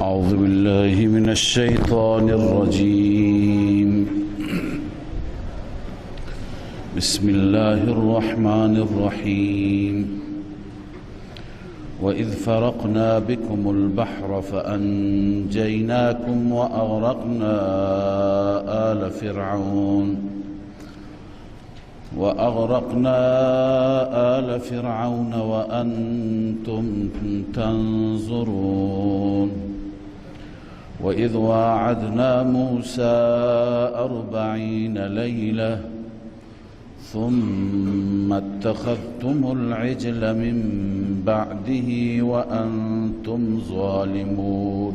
أعوذ بالله من الشيطان الرجيم. بسم الله الرحمن الرحيم. وإذ فرقنا بكم البحر فأنجيناكم وأغرقنا آل فرعون وأنتم تنظرون. وإذ واعدنا موسى 40 ليلة ثم اتخذتم العجل من بعده وأنتم ظالمون.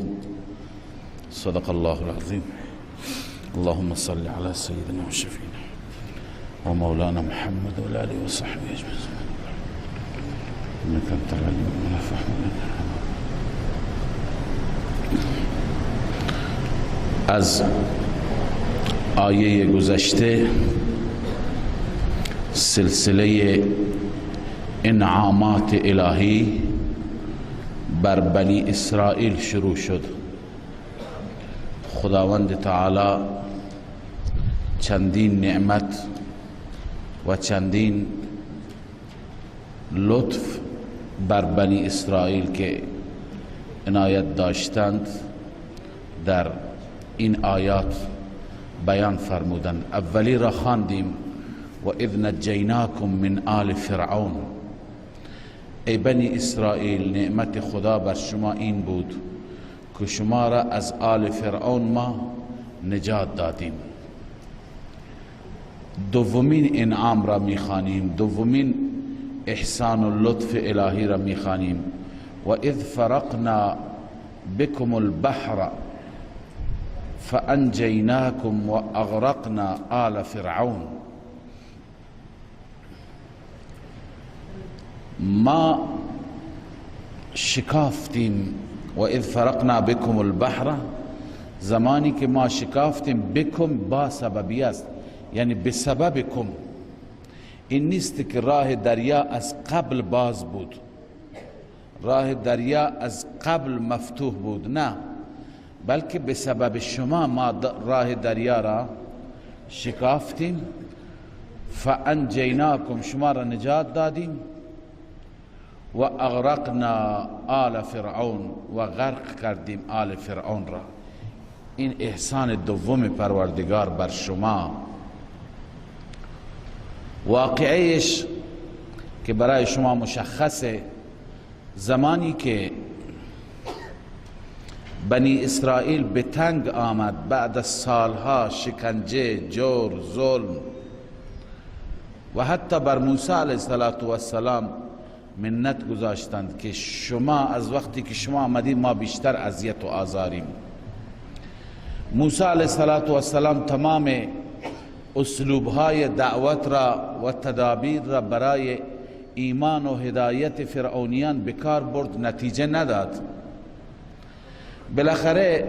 صدق الله العظيم. اللهم صل على سيدنا وشفينا ومولانا محمد وعلى آله وصحبه أجمعين. إنك أنت العليم الفهم. از آیه گذشته سلسله انعامات الهی بر بنی اسرائیل شروع شد. خداوند تعالی چندین نعمت و چندین لطف بر بنی اسرائیل که عنایت داشتند در این آیات بیان فرمودند. اولی را خواندیم، و اذ نجیناکم من آل فرعون. ای بنی اسرائیل، نعمت خدا بر شما این بود که شما را از آل فرعون ما نجات دادیم. دومین انعام را میخوانیم، دومین احسان و لطف الهی را میخوانیم. و اذ فرقنا بكم البحر فانجیناکم و اغرقنا آل فرعون. ما شکافتیم، و اذ فرقنا بكم البحر، زمانی که ما شکافتیم، بکم با سببی است، یعنی بسببکم. این نیست که راه دریا از قبل باز بود، راه دریا از قبل مفتوح بود، نه، بلکه به سبب شما ما راه دریا را شکافتیم. فانجیناکم، شما را نجات دادیم. و اغرقنا آل فرعون، و غرق کردیم آل فرعون را. این احسان دوم پروردگار بر شما. واقعیش که برای شما مشخصه، زمانی که بنی اسرائیل به تنگ آمد بعد از سالها شکنجه، جور، ظلم، و حتی بر موسی علیه السلام منت گذاشتند که شما از وقتی که شما آمدید ما بیشتر اذیت و آزاریم. موسی علیه السلام تمام اسلوبهای دعوت را و تدابیر را برای ایمان و هدایت فرعونیان بکار برد، نتیجه نداد. بالاخره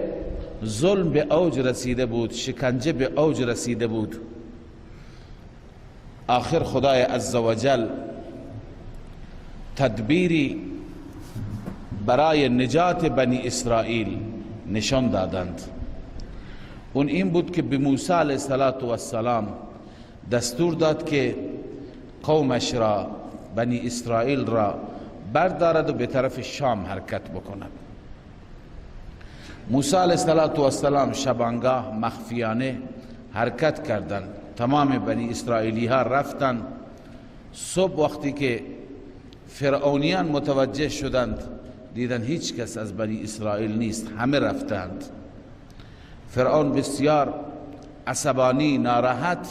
ظلم به اوج رسیده بود، شکنجه به اوج رسیده بود. آخر خدای عزوجل تدبیری برای نجات بنی اسرائیل نشان دادند. اون این بود که به موسی علیه السلام دستور داد که قومش را، بنی اسرائیل را بردارد و به طرف شام حرکت بکند. موسی علیه السلام شبانگاه مخفیانه حرکت کردند. تمام بنی اسرائیلی ها رفتند. صبح وقتی که فرعونیان متوجه شدند، دیدن هیچ کس از بنی اسرائیل نیست، همه رفتند. فرعون بسیار عصبانی، ناراحت،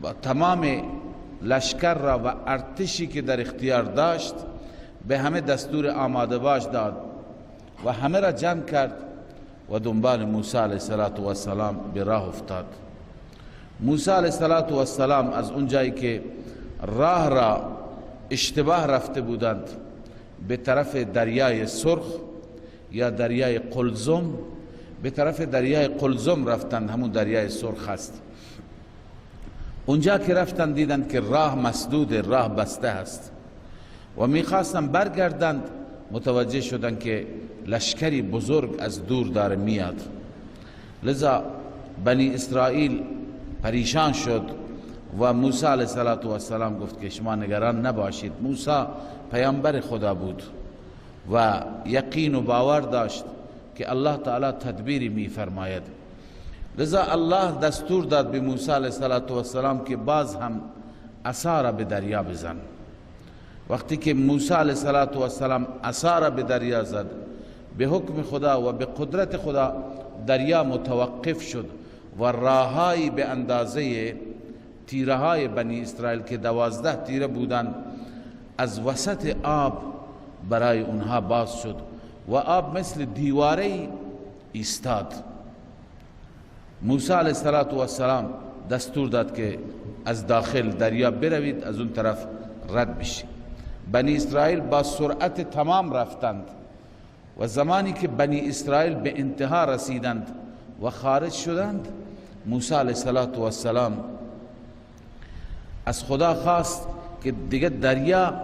با تمام لشکر را و ارتشی که در اختیار داشت به همه دستور آماده باش داد و همه را جمع کرد و دنبال موسی علیه السلام به راه افتاد. موسی علیه السلام از اون جایی که راه را اشتباه رفته بودند به طرف دریای سرخ یا دریای قلزم، به طرف دریای قلزم رفتند، همون دریای سرخ است. اونجا که رفتند دیدند که راه مسدود، راه بسته است و میخواستند برگردند. متوجه شدن که لشکری بزرگ از دور داره میاد. لذا بنی اسرائیل پریشان شد و موسی علیه السلام گفت که شما نگران نباشید. موسی پیامبر خدا بود و یقین و باور داشت که الله تعالی تدبیری میفرماید. لذا الله دستور داد به موسی علیه السلام که باز هم عصا را به دریا بزن. وقتی که موسی علیه السلام عصا را به دریا زد، به حکم خدا و به قدرت خدا دریا متوقف شد و راهایی به اندازه تیره های بنی اسرائیل که 12 تیره بودند از وسط آب برای اونها باز شد و آب مثل دیواره ایستاد. موسی علیه السلام دستور داد که از داخل دریا بروید، از اون طرف رد بشید. بنی اسرائیل با سرعت تمام رفتند و زمانی که بنی اسرائیل به انتها رسیدند و خارج شدند، موسی علیه السلام از خدا خواست که دیگه دریا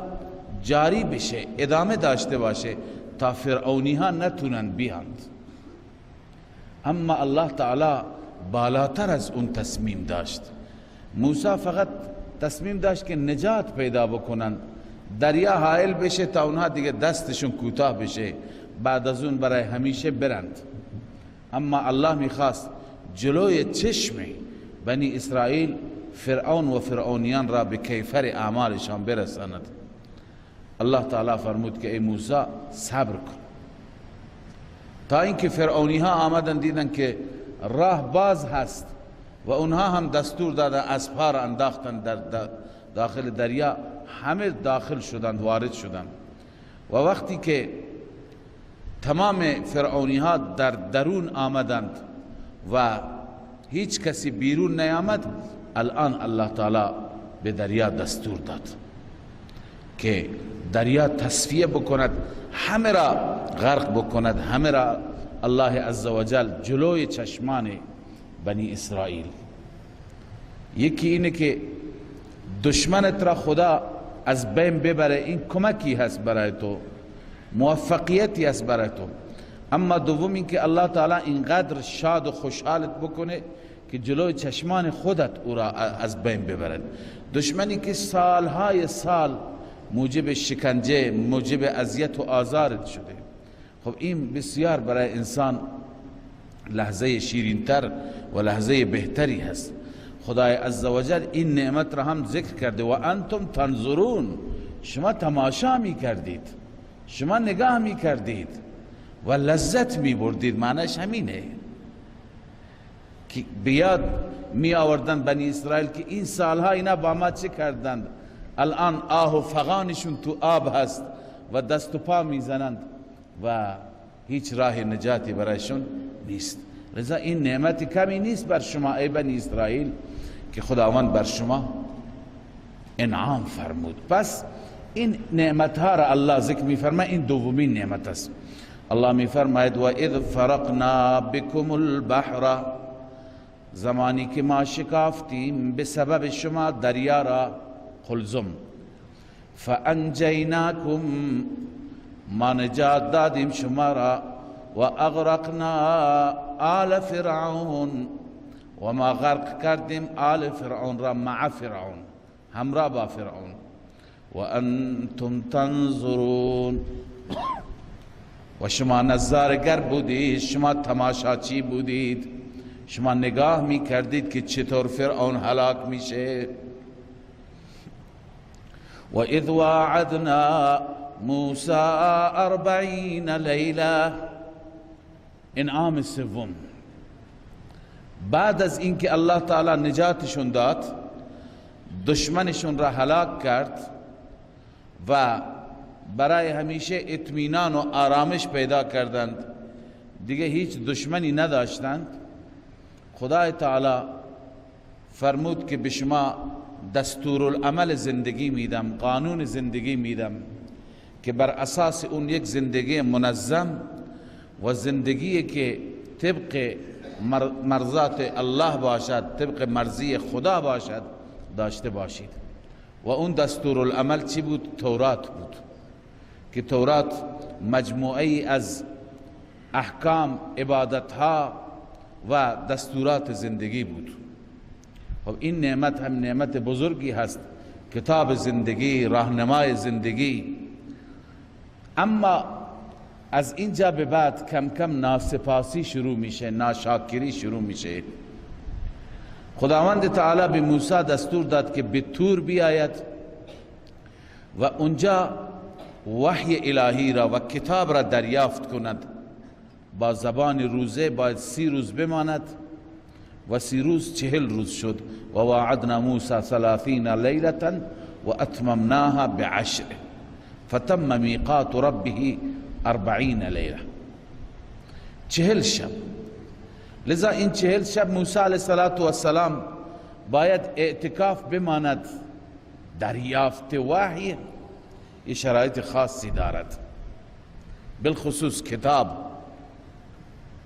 جاری بشه، ادامه داشته باشه تا فرعونی ها نتونن بیاند. اما الله تعالی بالاتر از اون تصمیم داشت. موسی فقط تصمیم داشت که نجات پیدا بکنن، دریا حائل بشه تا اونها دیگه دستشون کوتاه بشه، بعد از اون برای همیشه برند. اما الله میخواست جلوی چشم بنی اسرائیل فرعون و فرعونیان را به کیفر اعمالشان برساند. الله تعالی فرمود که ای موسی صبر کن، تا اینکه فرعونی ها آمدن دیدن که راه باز هست و اونها هم دستور دادن اسبها را انداختن در داخل دریا، همه داخل شدند، وارد شدند. و وقتی که تمام فرعونی ها در درون آمدند و هیچ کسی بیرون نیامد، الان الله تعالی به دریا دستور داد که دریا تصفیه بکند، همه را غرق بکند، همه را الله عزوجل جلوی چشمان بنی اسرائیل. یکی اینه که دشمنت را خدا از بین ببره، این کمکی هست برای تو، موفقیتی هست برای تو. اما دوم این که الله تعالی اینقدر شاد و خوشحالت بکنه که جلوی چشمان خودت او را از بین ببرد. دشمنی که سالهای سال موجب شکنجه، موجب اذیت و آزارت شده، خب این بسیار برای انسان لحظه شیرینتر و لحظه بهتری هست. خدای عزوجل این نعمت را هم ذکر کرده، و انتم تنظرون، شما تماشا می کردید، شما نگاه می کردید و لذت می بردید. معنیش همینه که بیاد می آوردن بنی اسرائیل که این سالها اینا با ما چه کردند، الان آه و فغانشون تو آب هست و دست و پا میزنند و هیچ راه نجاتی برایشون نیست. لذا این نعمت کمی نیست بر شما ای بنی اسرائیل که خداوند بر شما انعام فرمود. پس این نعمتها را الله ذکر میفرماید، این دومین نعمت است. الله میفرماید و اذ فرقنا بكم البحر، زمانی که ما شکافتیم به سبب شما دریا را، قلزم، فانجیناکم، ما نجات دادیم شما را، و اغرقنا آل فرعون، و ما غرق کردیم آل فرعون را، مع فرعون، همراه با فرعون، و انتم تنظرون، و شما نظارگر بودید، شما تماشاچی بودید، شما نگاه می کردید که چطور فرعون هلاک میشه. و اذ واعدنا موسی 40 لیله، انعام سوم، بعد از اینکه الله تعالی نجاتشون داد، دشمنشون را هلاک کرد و برای همیشه اطمینان و آرامش پیدا کردند، دیگه هیچ دشمنی نداشتند. خدای تعالی فرمود که به شما دستورالعمل زندگی میدم، قانون زندگی میدم که بر اساس اون یک زندگی منظم و زندگی که طبق مرضات الله باشد، طبق مرضی خدا باشد داشته باشید. و اون دستورالعمل چی بود؟ تورات بود که تورات مجموعه از احکام، عبادتها و دستورات زندگی بود. خب این نعمت هم نعمت بزرگی هست، کتاب زندگی، راهنمای زندگی. اما از اینجا به بعد کم کم ناسپاسی شروع میشه، ناشاکری شروع میشه. خداوند تعالی به موسی دستور داد که به طور بیاید و اونجا وحی الهی را و کتاب را دریافت کند. با زبان روزه باید 30 روز بماند و 30 روز 40 روز شد. و وعدنا موسی 30 لیلة و اتممناها بعشر فتم میقات ربه 40 لیلة، 40 شب. لذا این 40 شب موسی علیه السلام باید اعتکاف بماند. دریافت وحی یه شرایط خاصی دارد، بالخصوص کتاب.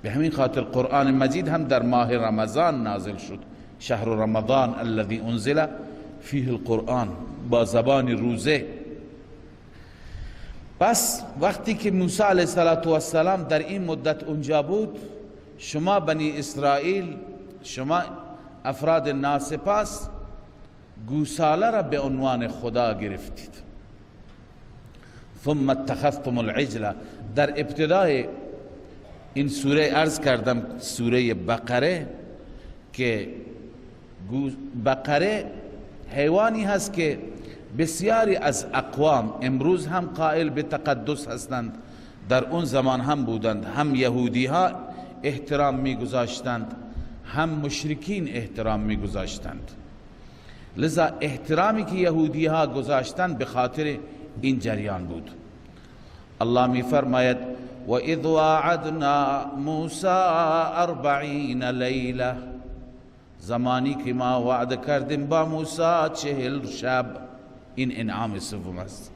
به همین خاطر قرآن مجید هم در ماه رمضان نازل شد، شهر رمضان الذي انزل فیه القرآن، با زبان روزه. پس وقتی که موسی علیه السلام در این مدت اونجا بود، شما بنی اسرائیل، شما افراد ناسپاس، گوساله را به عنوان خدا گرفتید. ثم اتخذتم العجل. در ابتدای این سوره عرض کردم، سوره بقره، که بقره حیوانی هست که بسیاری از اقوام امروز هم قائل به تقدس هستند، در اون زمان هم بودند. هم یهودی ها احترام میگذاشتند، هم مشرکین احترام میگذاشتند. لذا احترامی که یهودی ها گذاشتند به خاطر این جریان بود. الله می فرماید وَإِذْ وَاعَدْنَا مُوسَى 40 لیلة، زمانی که ما وعده کردیم با موسی 40 شب. این انعام سوم است.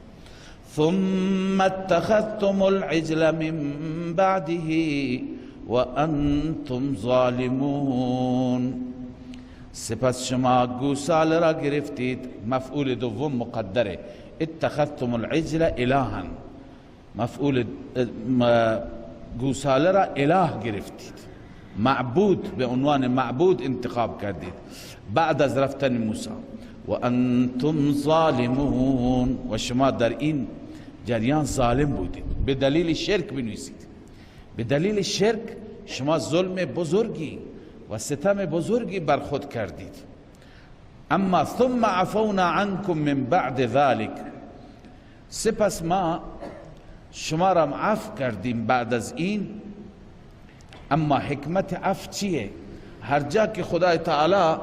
ثم اتخذتم العجل من بعده وانتم ظالمون، سپس شما گوساله را گرفتید. مفعول دوم مقدره، اتخذتم العجل الها، مفعول گوساله را اله گرفتید، معبود، به عنوان معبود انتخاب کردید بعد از رفتن موسی. و انتم ظالمون، و شما در این جریان ظالم بودید. به دلیل شرک بنویسید، به دلیل شرک شما ظلم بزرگی و ستم بزرگی بر خود کردید. اما ثم عفونا عنکم من بعد ذلك، سپس ما شما را عفو کردیم بعد از این. اما حکمت عفو چیه؟ هر جا که خدای تعالی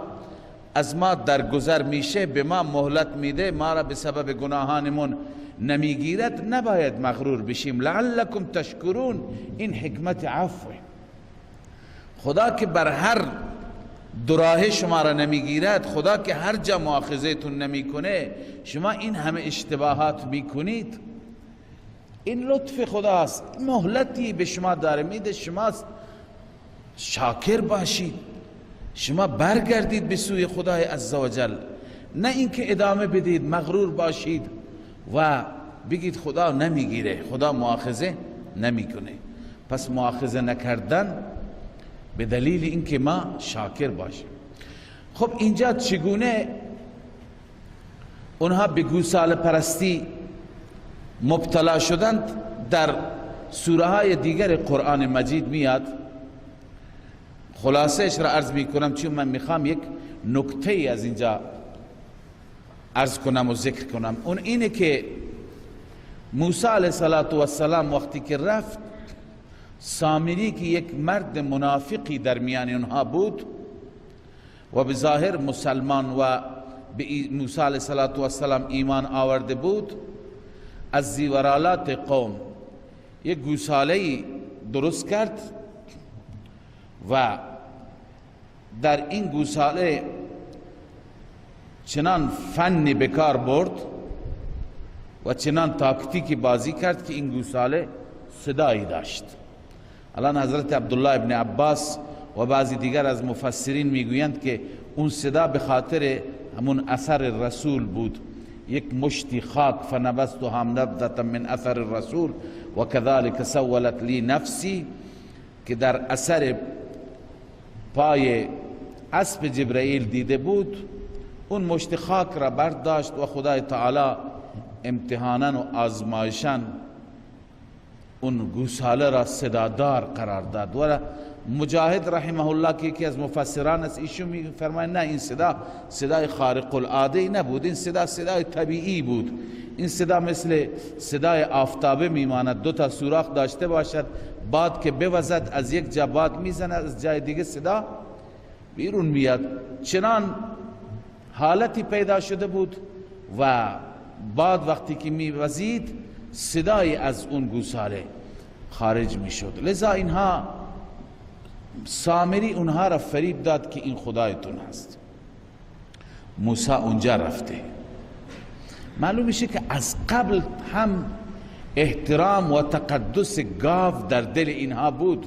از ما درگذر میشه، به ما مهلت میده، ما را به سبب گناهانمون نمیگیرد، نباید مغرور بشیم. لعلکم تشکرون، این حکمت عفوه. خدا که بر هر دراهه شما را نمیگیرد، خدا که هر جا مؤاخذه تون نمیکنه، شما این همه اشتباهات میکنید، این لطف خداست، مهلتی به شما داره میده، شما شاکر باشید، شما برگردید به سوی خدای عزوجل، نه اینکه ادامه بدید مغرور باشید و بگید خدا نمیگیره، خدا مؤاخذه نمیکنه. پس مؤاخذه نکردن به دلیل اینکه ما شاکر باشیم. خب اینجا چگونه اونها به گوساله پرستی مبتلا شدند؟ در سوره های دیگر قرآن مجید میاد. خلاصه اش را عرض میکنم چون من میخوام یک نکته ای از اینجا عرض کنم و ذکر کنم. اون اینه که موسی علیه السلام وقتی که رفت، سامری که یک مرد منافقی در میان اونها بود و به ظاهر مسلمان و به موسی علیه السلام ایمان آورده بود، از زیورالات قوم یک گوساله درست کرد و در این گوساله چنان فنی بکار برد و چنان تاکتیکی بازی کرد که این گوساله صدایی داشت. الان حضرت عبدالله ابن عباس و بعضی دیگر از مفسرین میگویند که اون صدا به خاطر همون اثر رسول بود، یک مشتی خاک، فنبذتها نبذة من اثر الرسول و كذلك سولت لی نفسی، که در اثر پای اسب جبرئیل دیده بود، اون مشت خاک را برداشت و خدای تعالی امتحانا و آزمایشا اون گوساله را صدادار قرار داد. و مجاهد رحمه الله که یکی از مفسران است، ایشون میفرماید نه، این صدا صدای خارق العاده نبود، این صدا صدای طبیعی بود، این صدا مثل صدای آفتابه میماند، دو تا سوراخ داشته باشد، باد که بوزد از یک جا باد میزند، از جای دیگه صدا بیرون میاد. چنان حالتی پیدا شده بود و باد وقتی که میوزید صدای از اون گوساله خارج میشد. لذا اینها سامری اونها را فریب داد که این خدایتون هست. موسی اونجا رفته، معلوم میشه که از قبل هم احترام و تقدس گاو در دل اینها بود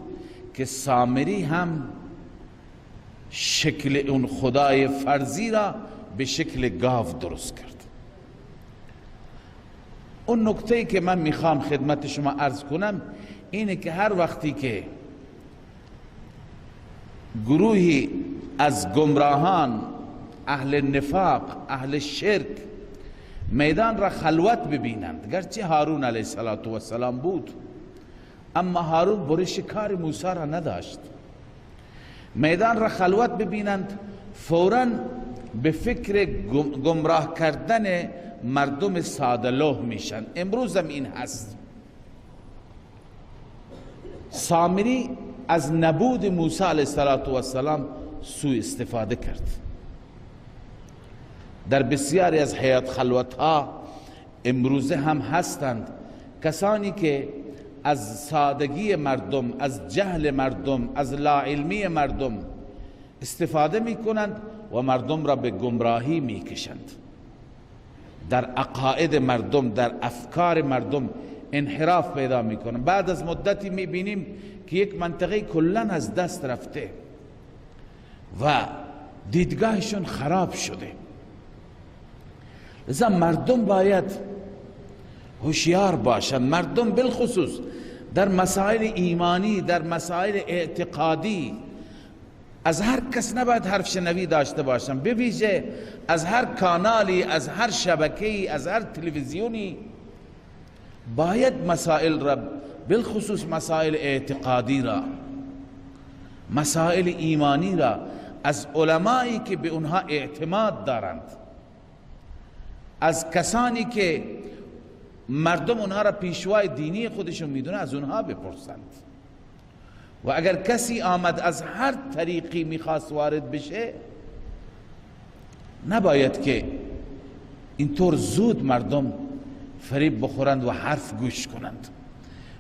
که سامری هم شکل اون خدای فرضی را به شکل گاو درست کرد. اون نکته که من میخوام خدمت شما عرض کنم اینه که هر وقتی که گروهی از گمراهان، اهل نفاق، اهل شرک میدان را خلوت ببینند، گرچه هارون علیه السلام بود، اما هارون برش کار موسی را نداشت، میدان را خلوت ببینند، فوراً به فکر گمراه کردن مردم ساده لوح میشن. امروز هم این هست. سامری از نبود موسی علیه السلام سوء استفاده کرد. در بسیاری از حیات خلوت ها امروزه هم هستند کسانی که از سادگی مردم، از جهل مردم، از لاعلمی مردم استفاده میکنند و مردم را به گمراهی میکشند. در عقاید مردم، در افکار مردم انحراف پیدا میکنند. بعد از مدتی میبینیم که یک منطقه کلا از دست رفته و دیدگاهشون خراب شده. لذا مردم باید هوشیار باشند. مردم بالخصوص در مسائل ایمانی، در مسائل اعتقادی از هر کس نباید حرف شنوی داشته باشند، به ویژه از هر کانالی، از هر شبکه‌ای، از هر تلویزیونی باید مسائل را، بالخصوص مسائل اعتقادی را، مسائل ایمانی را از علمایی که به اونها اعتماد دارند، از کسانی که مردم اونها را پیشوای دینی خودشون میدونه، از اونها بپرسند. و اگر کسی آمد از هر طریقی میخواست وارد بشه، نباید که اینطور زود مردم فریب بخورند و حرف گوش کنند.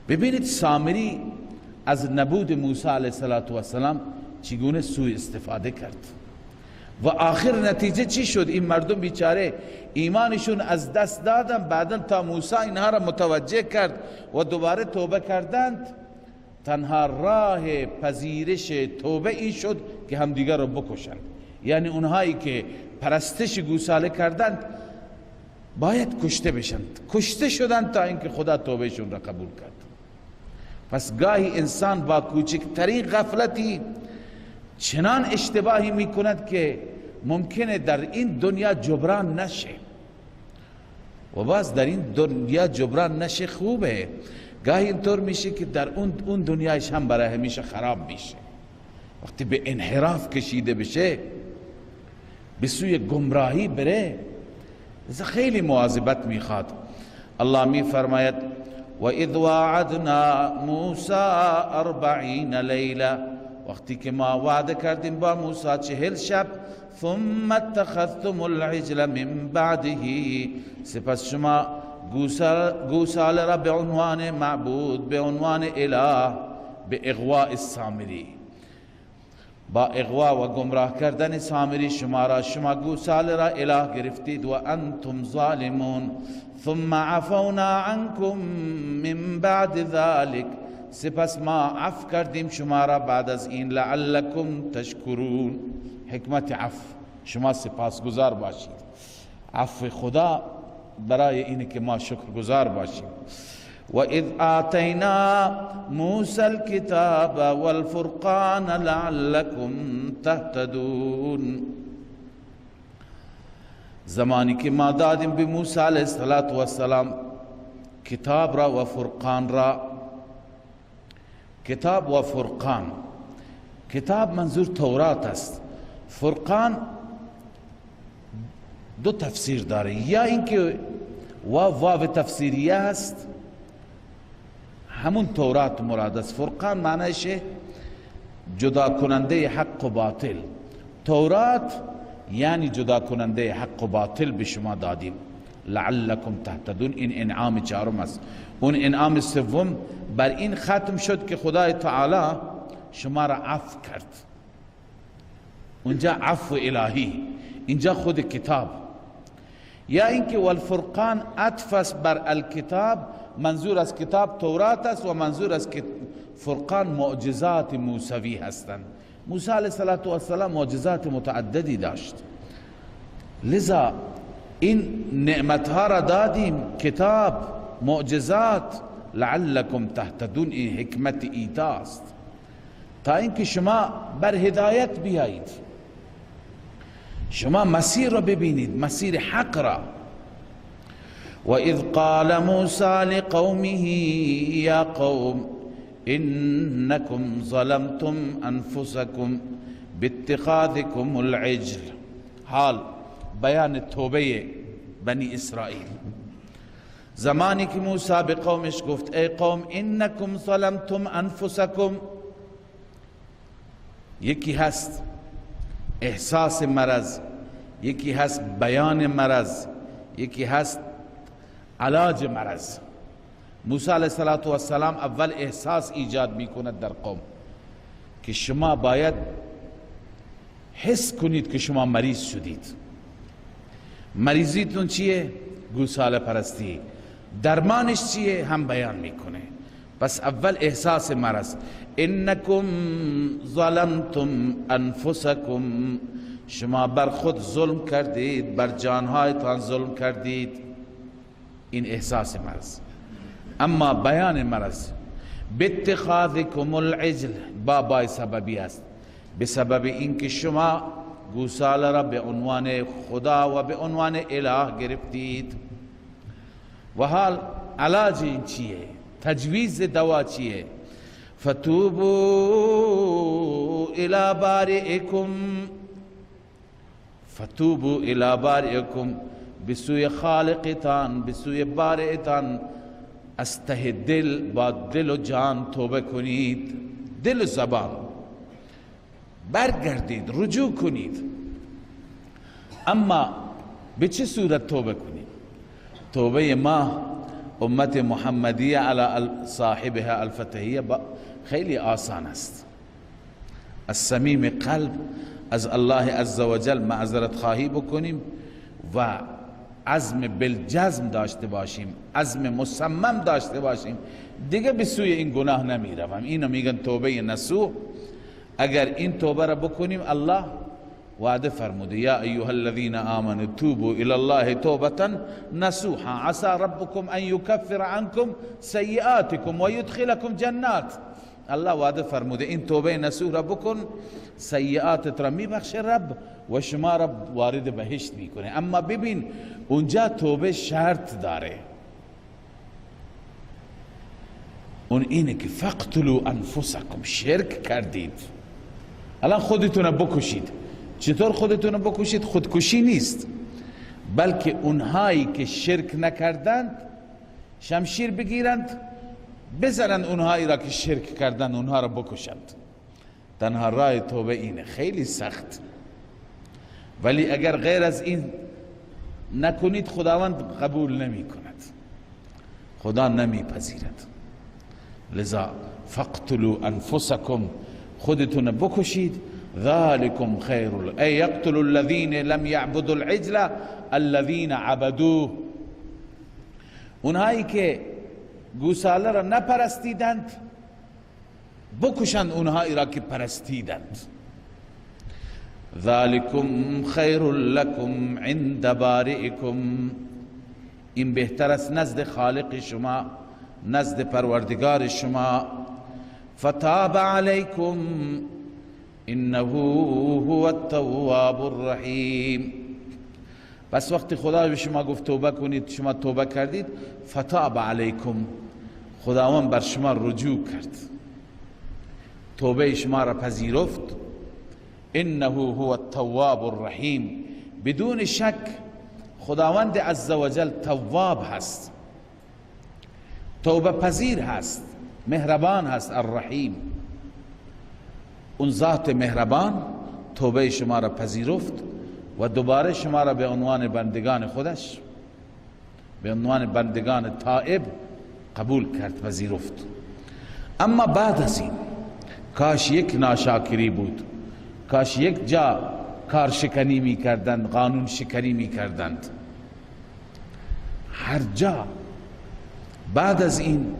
ببینید سامری از نبود موسی علیه السلام چگونه سوء استفاده کرد و آخر نتیجه چی شد؟ این مردم بیچاره ایمانشون از دست دادن. بعدا تا موسی اینها را متوجه کرد و دوباره توبه کردند، تنها راه پذیرش توبه این شد که همدیگر را بکشند. یعنی اونهایی که پرستش گوساله کردند باید کشته بشند. کشته شدند تا اینکه خدا توبهشون را قبول کرد. پس گاهی انسان با کوچکترین غفلتی چنان اشتباهی میکند که ممکنه در این دنیا جبران نشه. و باز در این دنیا جبران نشه خوبه، گاهی اینطور میشه که در اون دنیایش هم برای همیشه خراب میشه. وقتی به انحراف کشیده بشه، به سوی گمراهی بره، خیلی مواظبت میخواد. الله میفرماید و اذ وعدنا موسی 40 لیله، وقتی که ما وعده کردیم با موسی 40 شب، ثم اتخذتم العجل من بعده، سپس شما گوساله را به عنوان معبود، به عنوان اله، به اغواء السامری، با اغوا و گمراه کردن سامری شما گوساله را اله گرفتید. و انتم ظالمون. ثم عفونا عنکم من بعد ذلك، سپس ما عفو کردیم شما را بعد از این، لعلکم تشکرون. حکمت عفو، شما سپاسگزار باشید. عفو خدا برای اینه که ما شکرگزار باشیم. و اذ آتینا موسی الكتاب والفرقان لعلكم تهتدون. زمانی که ما دادیم به موسی علیه السلام کتاب را و فرقان را. کتاب و فرقان، کتاب منظور تورات است، فرقان دو تفسیر داره، یا اینکه واو تفسیریه هست، همون تورات مراد است. فرقان معنیش جدا کننده حق و باطل. تورات یعنی جدا کننده حق و باطل به شما دادیم، لعلکم تهتدون. این انعام چهارم است. اون انعام سوم بر این ختم شد که خدای تعالی شما را عفو کرد. اونجا عفو الهی، اینجا خود کتاب. یا اینکه والفرقان عطف است بر الکتاب، منظور از کتاب تورات است و منظور از فرقان معجزات موسوی هستند. موسی علیه السلام معجزات متعددی داشت، لذا این نعمتها را دادیم، کتاب، معجزات، لعلکم تهتدون. این حکمت ایتاست تا اینکه شما بر هدایت بیایید، شما مسیر را ببینید، مسیر حق را. و اذ قال موسی لقومه یا قوم انکم ظلمتم انفسکم باتخاذکم العجل. حال بیان توبه بنی اسرائیل. زمانی که موسی به قومش گفت ای قوم انکم ظلمتم انفسکم، یکی هست احساس مرض، یکی هست بیان مرض، یکی هست علاج مرض. موسی علیه السلام اول احساس ایجاد میکند در قوم که شما باید حس کنید که شما مریض شدید. مریضیتون چیه؟ گوساله پرستی. درمانش چیه؟ هم بیان میکنه. پس اول احساس مرض، انکم ظلمتم انفسکم، شما بر خود ظلم کردید، بر جانهایتان ظلم کردید. این احساس مرض. اما بیان مرض، باتخاذکم العجل، بابای سببی است، به سبب اینکه شما گوساله را به عنوان خدا و به عنوان اله گرفتید. و حال علاج این چیه؟ تجویز دوا چیه؟ فتوبوا الی بارئکم، فتوبوا الی بارئکم، بسوی خالقتان، بسوی بارئتان از ته دل، با دل و جان توبه کنید، دل و زبان برگردید، رجوع کنید. اما به چه صورت توبه کنید؟ توبه ما امت محمدیه علی صاحبها الفتحیه خیلی آسان است. از صمیم قلب از الله عزوجل معذرت خواهی بکنیم و عزم بالجزم داشته باشیم، عزم مصمم داشته باشیم، دیگه به سوی این گناه نمی روم. اینو میگن توبه نصوح. اگر این توبه را بکنیم، الله وعده فرموده یا ایها الذین آمنوا توبوا الی الله توبة نصوحا عسى ربکم ان یکفر عنکم سیئاتکم و یدخلکم جنات. الله وعده فرموده این توبه نصوح را بکن، سیئاتت را میبخشه رب و شما را وارد بهشت میکنه. اما ببین اونجا توبه شرط داره، اون اینه که فقتلوا انفسکم، شرک کردید، الان خودتون بکشید. چطور خودتون بکشید؟ خودکشی نیست، بلکه اونهایی که شرک نکردند شمشیر بگیرند بزنند اونهایی را که شرک کردند، اونها را بکشند. تنها راه توبه اینه، خیلی سخت، ولی اگر غیر از این نکنید خداوند قبول نمی کند، خدا نمی پذیرد. لذا فاقتلوا انفسکم، خودتون بکشید. ذلكم خیر، ای یقتلوا الذین لم یعبدوا العجل الذین عبدوه، اونهایی که گوساله را نپرستیدند بکشند اونهایی را که پرستیدند. ذلكم خیر لكم عند بارئکم، این بهتر است نزد خالق شما، نزد پروردگار شما. فتاب علیکم انه هو التواب الرحیم. پس وقتی خدا به شما گفت توبه کنید، شما توبه کردید، فتاب علیکم، خداوند بر شما رجوع کرد، توبه شما را پذیرفت. انه هو التواب الرحیم، بدون شک خداوند عزوجل تواب هست، توبه پذیر هست، مهربان هست، الرحیم. اون ذات مهربان توبه شما را پذیرفت و دوباره شما را به عنوان بندگان خودش، به عنوان بندگان تائب قبول کرد، پذیرفت. اما بعد از این کاش یک ناشاکری بود، کاش یک جا کار شکنی می کردند، قانون شکنی می کردند. هر جا بعد از این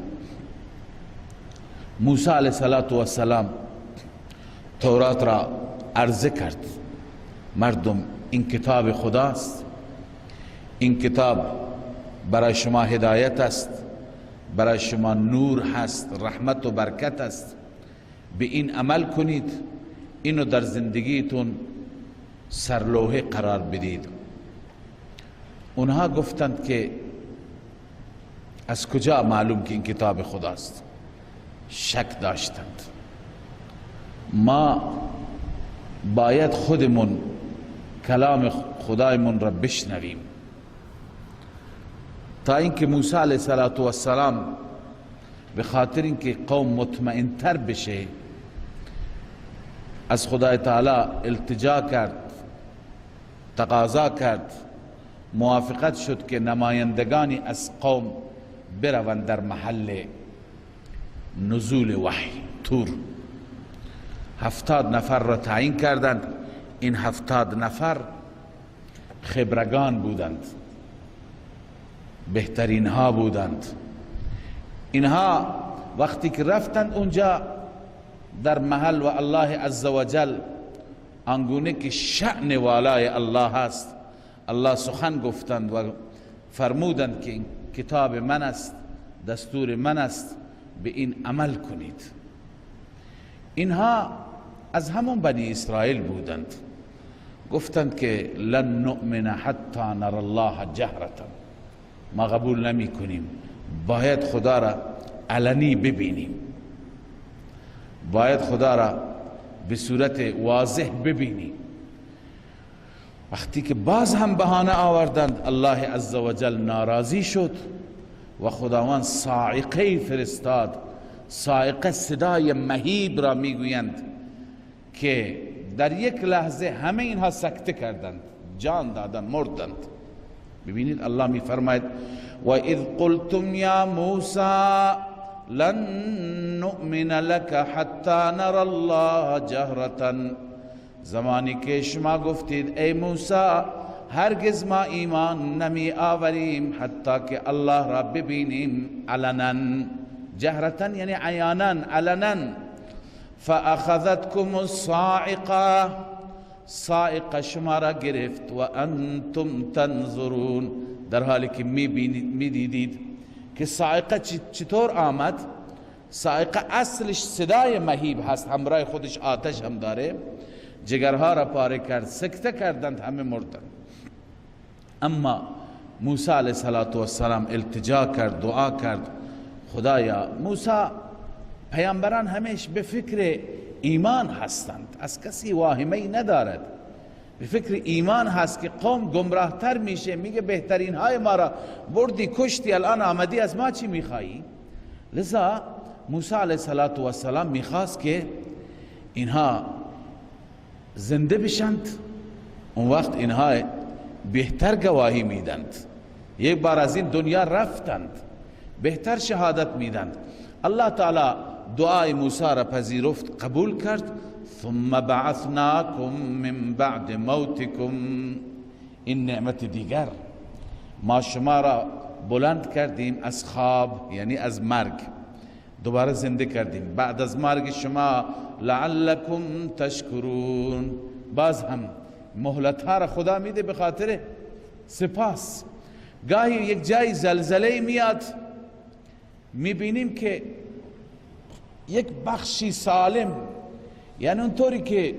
موسی علیه السلام تورات را عرضه کرد، مردم این کتاب خداست، این کتاب برای شما هدایت است، برای شما نور هست، رحمت و برکت است، به این عمل کنید، اینو در زندگیتون سرلوحه قرار بدید. اونها گفتند که از کجا معلوم که این کتاب خداست؟ شک داشتند. ما باید خودمون کلام خدایمون را بشنویم. تا اینکه موسی علیه السلام به خاطر اینکه قوم مطمئن تر بشه از خدای تعالی التجا کرد، تقاضا کرد، موافقت شد که نمایندگانی از قوم بروند در محل نزول وحی تور. 70 نفر را تعیین کردند. این 70 نفر خبرگان بودند، بهترین ها بودند. اینها وقتی که رفتند اونجا در محل و الله عزوجل آنگونه که شأن والای الله هست، الله سخن گفتند و فرمودند که این کتاب من است، دستور من است، به این عمل کنید. اینها از همون بنی اسرائیل بودند. گفتند که لن نؤمن حتی نر الله جهرة، ما قبول نمی کنیم، باید خدا را علنی ببینیم، باید خدا را به صورت واضح ببینیم. وقتی که باز هم بهانه آوردند، الله عزوجل ناراضی شد و خداوند صاعقه فرستاد. صاعقه صدای مهیب را میگویند که در یک لحظه همه اینها سکته کردند، جان دادند، مردند. ببینید الله میفرماید و اذ قلتم یا موسی لن نؤمن لك حتی نرى الله جهرة، زمانی که شما گفتید ای موسی هرگز ما ایمان نمی آوریم حتی که الله را ببینیم علنا، جهرة یعنی عیانا، علنا. فأخذتكم الصاعقة، صاعقه شما را گرفت، و انتم تنظرون، در حالی که میدیدید که صاعقه چطور آمد. صاعقه اصلش صدای مهیب هست، همراه خودش آتش هم داره، جگرها را پاره کرد، سکته کردند، همه مردند. اما موسی علیه السلام التجا کرد، دعا کرد، خدایا. موسی پیامبران همیش به فکر ایمان هستند، از کسی واهمه ای ندارد، به فکر ایمان هست که قوم گمراه تر میشه، میگه بهترین های ما را بردی کشتی، الان آمدی از ما چی میخوایی؟ لذا موسی علیه السلام میخواست که اینها زنده بشند، اون وقت اینها بهتر گواهی میدند، یک بار از این دنیا رفتند بهتر شهادت میدند. الله تعالی دعای موسی را پذیرفت، قبول کرد. ثم بعثناکم من بعد موتکم، این نعمت دیگر، ما شما را بلند کردیم از خواب، یعنی از مرگ، دوباره زنده کردیم بعد از مرگ شما، لعلکم تشکرون. باز هم مهلت ها را خدا میده به خاطر سپاس. گاهی یک جای زلزله میاد، میبینیم که یک بخشی سالم، یعنی اونطوری که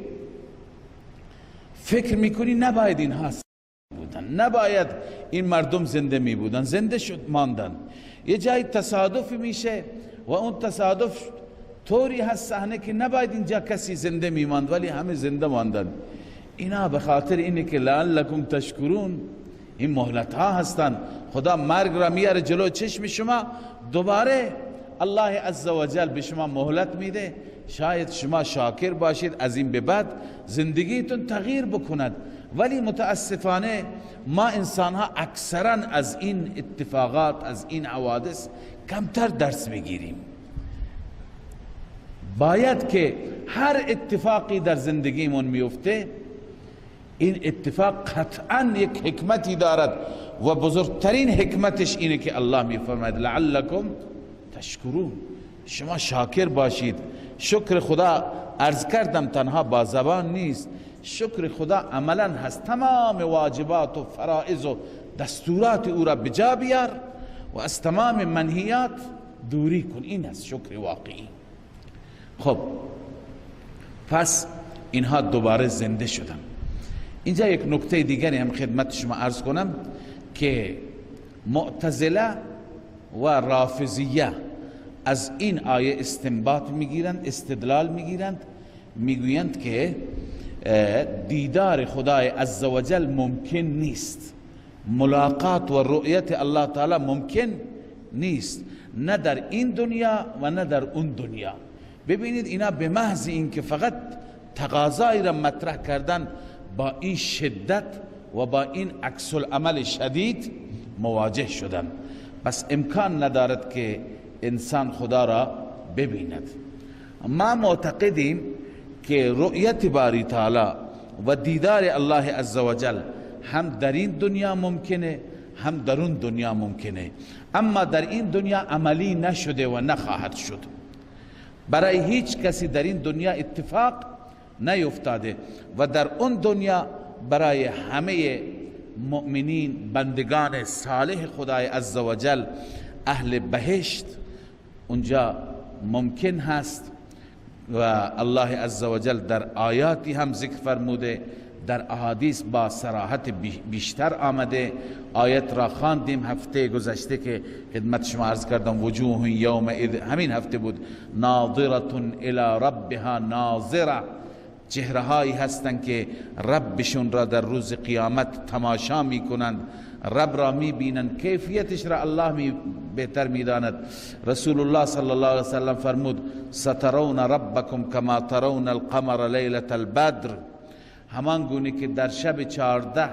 فکر میکنی نباید اینها بودن، نباید این مردم زنده می بودن، زنده شد ماندن. یه جای تصادف میشه و اون تصادف طوری هست صحنه که نباید اینجا کسی زنده میماند، ولی همه زنده ماندن. اینا به خاطر اینه که لعلکم تشکرون، این مهلت ها هستن. خدا مرگ را میاره جلو چشم شما، دوباره الله عزوجل به شما مهلت میده، شاید شما شاکر باشید، از این به بعد زندگیتون تغییر بکند. ولی متاسفانه ما انسان ها اکثرا از این اتفاقات، از این حوادث کمتر درس میگیریم. باید که هر اتفاقی در زندگیمون میفته، این اتفاق قطعا یک حکمتی دارد و بزرگترین حکمتش اینه که الله میفرماید لعلکم تشکرون، شما شاکر باشید. شکر خدا عرض کردم تنها با زبان نیست، شکر خدا عملا هست. تمام واجبات و فرائض و دستورات او را بجا بیار و از تمام منهیات دوری کن، این است شکر واقعی. خب پس اینها دوباره زنده شدن. اینجا یک نکته دیگری هم خدمت شما عرض کنم که معتزله و رافضیه از این آیه استنباط میگیرند، استدلال میگیرند، میگویند که دیدار خدای عزوجل ممکن نیست، ملاقات و رؤیت الله تعالی ممکن نیست، نه در این دنیا و نه در اون دنیا. ببینید اینا به محض اینکه فقط تقاضایی را مطرح کردن، با این شدت و با این عکس العمل شدید مواجه شدن. پس امکان ندارد که انسان خدا را ببیند. ما معتقدیم که رؤیت باری تعالی و دیدار الله عزوجل هم در این دنیا ممکنه، هم در اون دنیا ممکنه، اما در این دنیا عملی نشده و نخواهد شد. برای هیچ کسی در این دنیا اتفاق نیفتاده و در اون دنیا برای همه مؤمنین، بندگان صالح خدای عزوجل، اهل بهشت، اونجا ممکن هست و الله عزوجل در آیاتی هم ذکر فرموده، در احادیث با صراحت بیشتر آمده. آیت را خواندیم هفته گذشته که خدمت شما عرض کردم، وجوه یومئذ، همین هفته بود، ناظرة الی ربها ناظره، چهره هایی هستند که ربشون را در روز قیامت تماشا میکنند، رب را میبینند، کیفیتش را الله بهتر میداند. رسول الله صلی الله علیه وسلم فرمود سترون ربکم کما ترون القمر لیلة البدر، همان گونه که در شب 14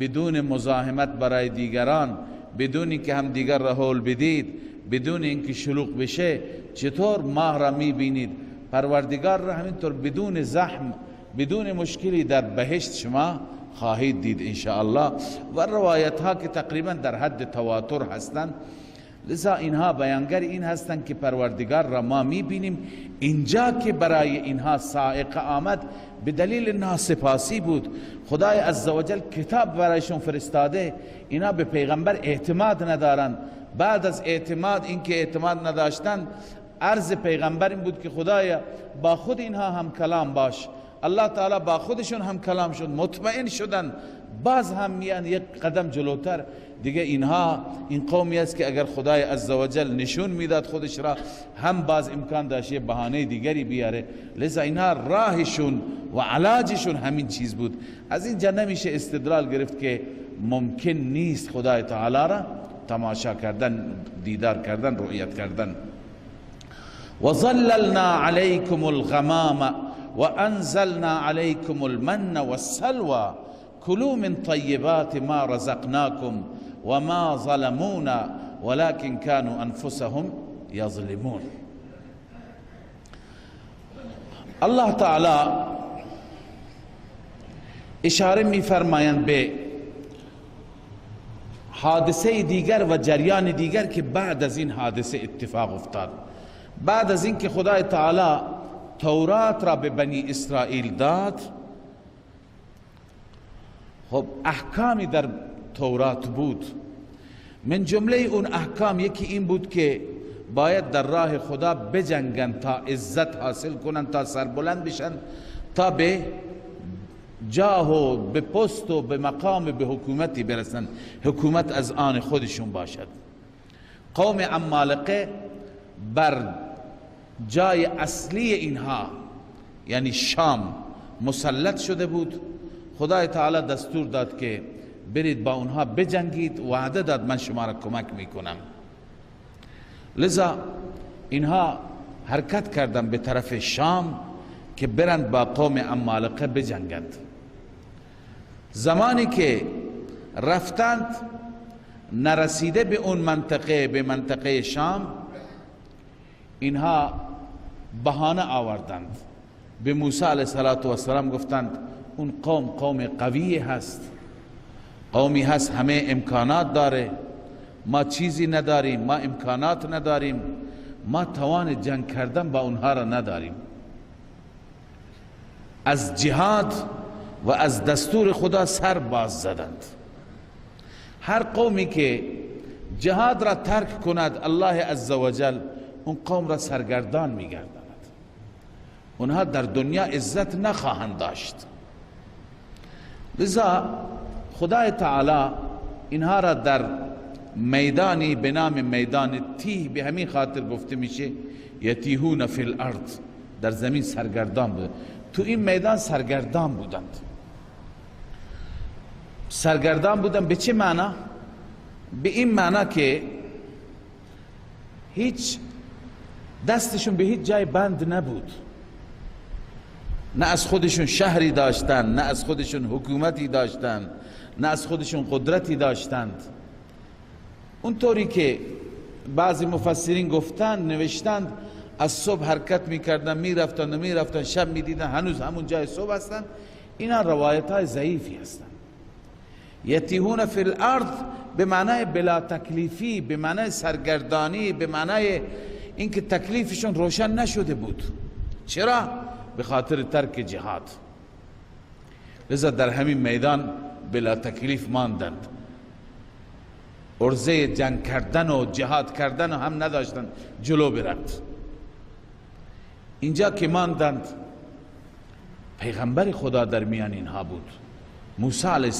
بدون مزاحمت برای دیگران، بدون اینکه هم دیگر را هول بدید، بدون اینکه شلوغ بشه، چطور ماه را میبینید، پروردگار را همینطور بدون زحم، بدون مشکلی در بهشت شما خواهید دید انشاءالله. و روایت ها که تقریبا در حد تواتر هستند، لذا اینها بیانگر این هستند که پروردگار را ما میبینیم. اینجا که برای اینها سائقه آمد به دلیل ناسپاسی بود. خدای عزوجل کتاب برایشون فرستاده، اینا به پیغمبر اعتماد ندارند. بعد از اعتماد، اینکه اعتماد نداشتند، عرض پیغمبر این بود که خدایا با خود اینها هم کلام باش. الله تعالی با خودشون هم کلام شد، مطمئن شدن، باز هم میان یک قدم جلوتر. دیگه اینها این قومی است که اگر خدای عزوجل نشون میداد خودش را، هم باز امکان داشت یه بهانه دیگری بیاره. لذا اینها راهشون و علاجشون همین چیز بود. از اینجا نمیشه استدلال گرفت که ممکن نیست خدای تعالی را تماشا کردن، دیدار کردن، رؤیت کردن. وظللنا علیکم الغمام وانزلنا علیکم المن والسلوى كلوا من طیبات ما رزقناكم وما ظلمونا ولكن كانوا انفسهم یظلمون. الله تعالی اشاره می فرمایند به حادثه دیگر و جریان دیگر که بعد از این حادثه اتفاق افتاد. بعد از اینکه خدای تعالی تورات را به بنی اسرائیل داد، خب احکامی در تورات بود. من جمله اون احکام یکی این بود که باید در راه خدا بجنگن تا عزت حاصل کنن، تا سربلند بشن، تا به جاه و به پست و به مقام به حکومتی برسن، حکومت از آن خودشون باشد. قوم عمالقه بر جای اصلی اینها یعنی شام مسلط شده بود. خدای تعالی دستور داد که برید با اونها بجنگید، وعده داد من شما را کمک میکنم. لذا اینها حرکت کردن به طرف شام که برند با قوم عمالقه بجنگند. زمانی که رفتند نرسیده به اون منطقه، به منطقه شام، اینها بهانه آوردند. به موسی علیه السلام گفتند اون قوم قوم قوی هست، قومی هست همه امکانات داره، ما چیزی نداریم، ما امکانات نداریم، ما توان جنگ کردن با اونها را نداریم. از جهاد و از دستور خدا سر باز زدند. هر قومی که جهاد را ترک کند، الله عزوجل اون قوم را سرگردان میگرداند. اونها در دنیا عزت نخواهند داشت. لذا خدای تعالی اینها را در میدانی به نام میدان تیه، به همین خاطر گفته میشه یتیهون فی الارض، در زمین سرگردان بود. تو این میدان سرگردان بودند. سرگردان بودند به چه معنا؟ به این معنا که هیچ دستشون به هیچ جای بند نبود، نه از خودشون شهری داشتن، نه از خودشون حکومتی داشتن، نه از خودشون قدرتی داشتند. اونطوری که بعضی مفسرین گفتند، نوشتند، از صبح حرکت میکردن، میرفتن و میرفتن، شب میدیدن هنوز همون جای صبح هستند. اینا روایت های ضعیفی هستند. یتیهون فی الارض به معنای بلا تکلیفی، به معنای سرگردانی، به معنای اینکه تکلیفشون روشن نشده بود. چرا؟ به خاطر ترک جهاد. لذا در همین میدان بلا تکلیف ماندند. عرضه جنگ کردن و جهاد کردن هم نداشتند جلو برند. اینجا که ماندند، پیغمبر خدا در میان اینها بود، موسی علیه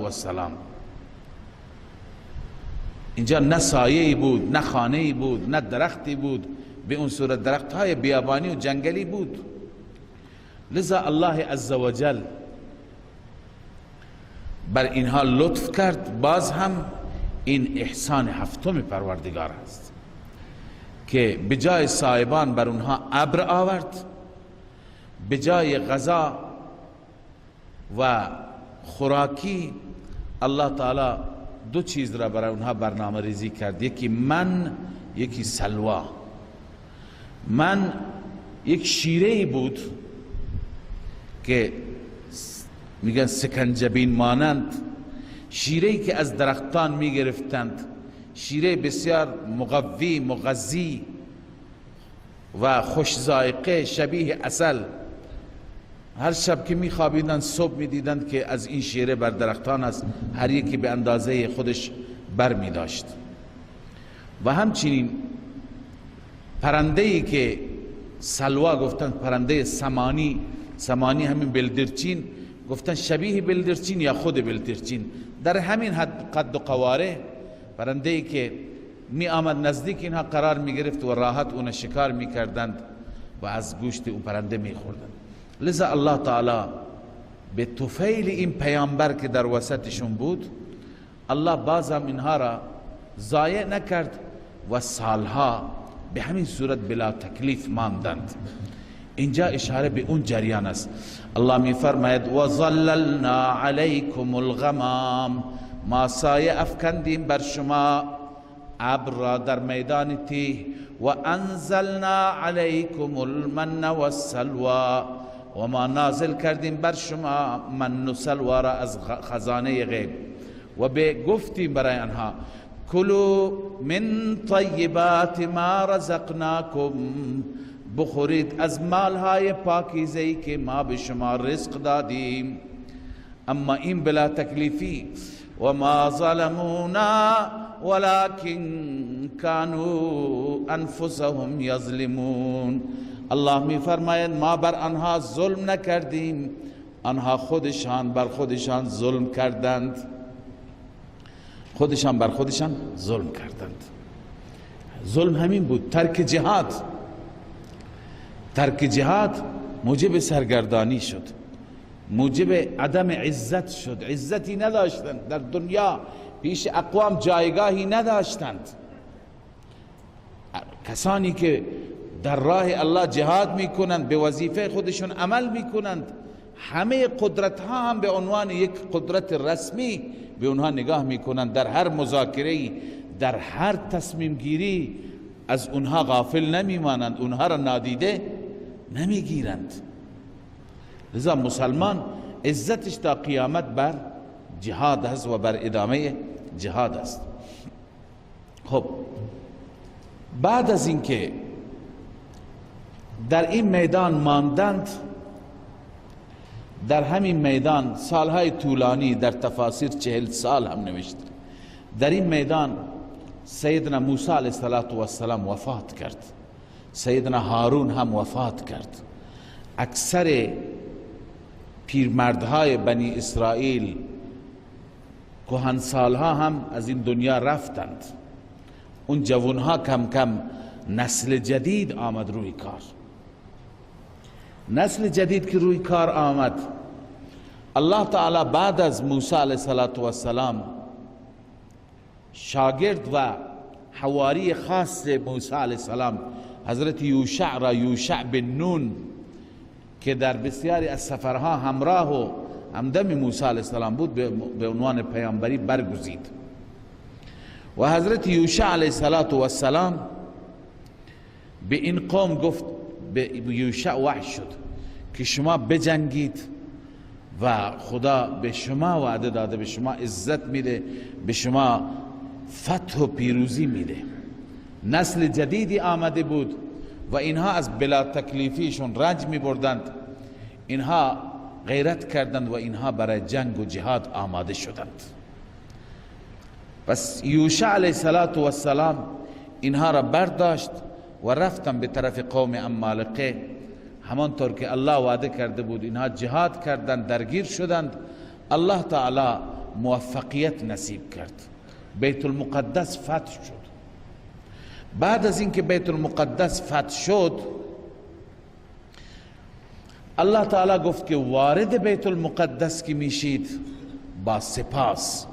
السلام. اینجا نه سایه‌ای بود، نه خانه‌ای بود، نه درختی بود، به اون صورت درخت‌های بیابانی و جنگلی بود. لذا الله عزوجل بر اینها لطف کرد. باز هم این احسان هفتم پروردگار است که به جای صاحبان بر اونها ابر آورد، به جای غذا و خوراکی الله تعالی دو چیز را برای اونها برنامه ریزی کرد، یکی من، یکی سلوا. من یک شیره بود که میگن سکنجبین مانند، شیره‌ای که از درختان میگرفتند، شیره بسیار مقوی، مغذی و خوش ذائقه، شبیه عسل. هر شب که میخوابیدند صبح میدیدند که از این شیره بر درختان است، هر یکی به اندازه خودش بر میداشت. و همچنین پرنده‌ای که سلوا گفتند، پرنده سمانی، سمانی همین بلدرچین، گفتن شبیه بلدرچین یا خود بلدرچین، در همین حد قد و قواره، پرنده‌ای که می آمد نزدیک اینها قرار می گرفت و راحت اون شکار می کردند و از گوشت اون پرنده می خوردند. لذا الله تعالی به طفیل این پیامبر که در وسطشون بود، الله بازم اینها را ضایع نکرد و سالها به همین صورت بلا تکلیف ماندند. اینجا اشاره به اون جریان است. الله می فرماید و ظللنا علیکم الغمام، ما سایه افکندیم بر شما ابر را در میدان تیه، و انزلنا علیکم المن والسلوى، و ما نازل کردیم بر شما من و سلوى را از خزانه غیب، و به گفتیم برای آنها کلوا من طیبات ما رزقناکم، بخورید از مالهای پاکیزه‌ای که ما به شما رزق دادیم. اما این بلا تکلیفی، و ما ظلمونا ولكن كانوا انفسهم یظلمون. الله می فرماید ما بر آنها ظلم نکردیم، آنها خودشان بر خودشان ظلم کردند، خودشان بر خودشان ظلم کردند. ظلم همین بود، ترک جهاد. ترک جهاد موجب سرگردانی شد، موجب عدم عزت شد. عزتی نداشتند در دنیا، پیش اقوام جایگاهی نداشتند. کسانی که در راه الله جهاد میکنند، به وظیفه خودشون عمل میکنند، همه قدرت ها هم به عنوان یک قدرت رسمی به اونها نگاه میکنند. در هر مذاکره، در هر تصمیم گیری از اونها غافل نمیمانند، اونها را نادیده نمیگیرند. لذا مسلمان عزتش تا قیامت بر جهاد است و بر ادامه جهاد است. خب بعد از اینکه در این میدان ماندند، در همین میدان سالهای طولانی، در تفاسیر 40 سال هم نوشته، در این میدان سیدنا موسی علیه السلام وفات کرد، سیدنا هارون هم وفات کرد. اکثر پیرمردهای بنی اسرائیل، کهنسالها هم از این دنیا رفتند. اون جوانها کم کم نسل جدید آمد روی کار. نسل جدید که روی کار آمد، الله تعالی بعد از موسی علیه السلام شاگرد و حواری خاص موسی علیه السلام حضرت یوشع را، یوشع بن نون، که در بسیاری از سفرها همراه و همدم موسی علیه السلام بود، به عنوان پیامبری برگزید. و حضرت یوشع علیه السلام به این قوم گفت، به یوشع وحی شد که شما بجنگید و خدا به شما وعده داده، به شما عزت میده، به شما فتح و پیروزی میده. نسل جدیدی آمده بود و اینها از بلا تکلیفیشون رنج می بردند، اینها غیرت کردند و اینها برای جنگ و جهاد آماده شدند. پس یوشع علیه السلام اینها را برداشت و رفتن به طرف قوم عمالقه. همانطور که الله وعده کرده بود اینها جهاد کردند، درگیر شدند. الله تعالی موفقیت نصیب کرد، بیت المقدس فتح شد. بعد از اینکه بیت المقدس فتح شد، الله تعالی گفت که وارد بیت المقدس که میشید با سپاس،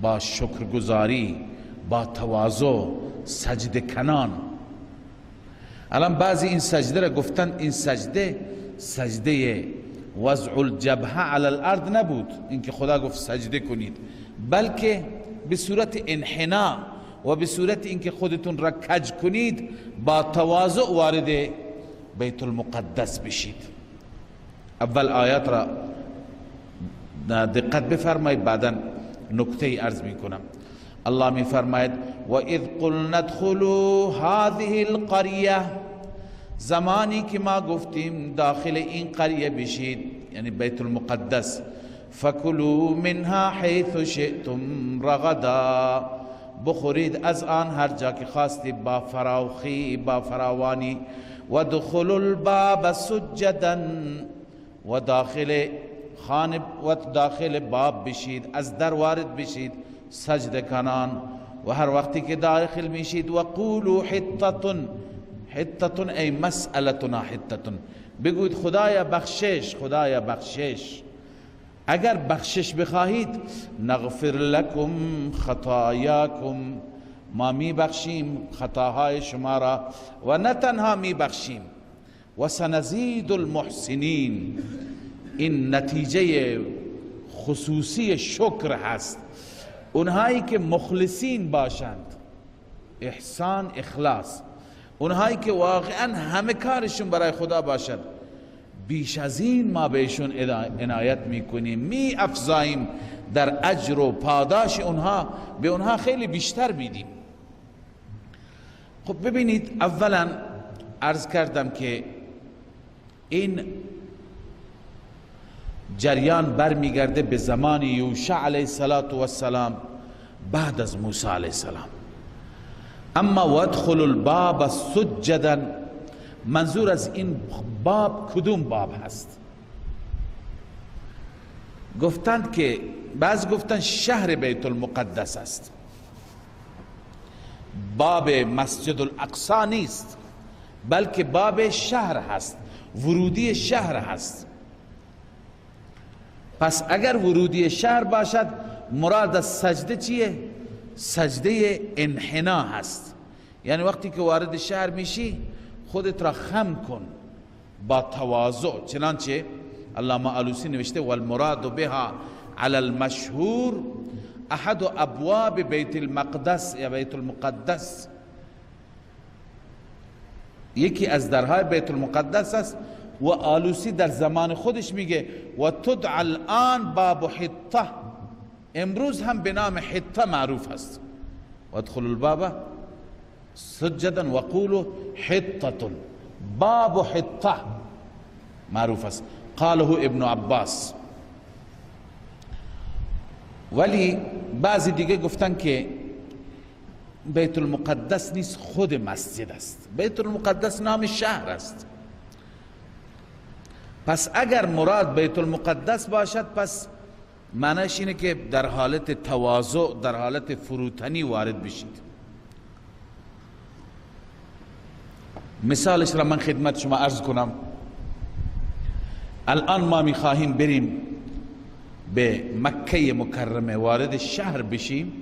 با شکرگزاری، با تواضع، سجده کنان. الان بعضی این سجده را گفتن این سجده سجده وضع الجبهه علی الارض نبود، اینکه خدا گفت سجده کنید، بلکه به صورت انحنا و به صورت اینکه خودتون را کج کنید، با تواضع وارد بیت المقدس بشید. اول آیات را دقت بفرمایید، بعدا نکته عرض میکنم. الله می فرماید و اذ قلنا ادخلوا هذه القریه، زمانی که ما گفتیم داخل این قریه بشید، یعنی بیت المقدس، فکلوا منها حیث شئتم رغدا، بخورید از آن هر جا که خواستید با فراخی، با فراوانی. و دخلوا الباب سجدا، و داخل خانه و داخل باب بشید، از در وارد بشید سجده کنان. و هر وقتی که داخل میشید و قولوا حطة، حطة ای مسئلتنا حطة، بگوید خدایا بخشش، خدایا بخشش. اگر بخشش بخواهید نغفر لکم خطایاکم، ما می بخشیم خطاهای شما را، و نه تنها می بخشیم، و سنزید المحسنین. این نتیجه خصوصی شکر هست. اونهایی که مخلصین باشند، احسان، اخلاص، اونهایی که واقعا همه کارشون برای خدا باشد، بیش از این ما بهشون عنایت میکنیم، می افزاییم در اجر و پاداش اونها، به اونها خیلی بیشتر میدیم. خب ببینید، اولا عرض کردم که این جریان برمیگرده به زمان یوشع علیه السلام. بعد از موسی علیه السلام. اما وادخلوا الباب سجدا، منظور از این باب کدوم باب هست؟ گفتند که بعض گفتند شهر بیت المقدس است، باب مسجد الاقصی نیست، بلکه باب شهر هست، ورودی شهر هست. پس اگر ورودی شهر باشد، مراد از سجده چیه؟ سجده انحنا هست. یعنی وقتی که وارد شهر میشی خودت را خم کن با تواضع، چنانچه علامه آلوسی نوشته والمراد بها علی المشهور احد ابواب بیت المقدس یا بیت المقدس، یکی از درهای بیت المقدس است. و آلوسی در زمان خودش میگه و تدعى الان باب حطه، امروز هم به نام حطه معروف است. وادخلوا الباب سجدا وقولوا حطة، باب حطه معروف است، قاله ابن عباس. ولی بعضی دیگه گفتن که بیت المقدس نیست، خود مسجد است. بیت المقدس نام شهر است. پس اگر مراد بیت المقدس باشد، پس معنیش اینه که در حالت تواضع، در حالت فروتنی وارد بشید. مثالش را من خدمت شما عرض کنم. الان ما میخواهیم بریم به مکه مکرمه، وارد شهر بشیم.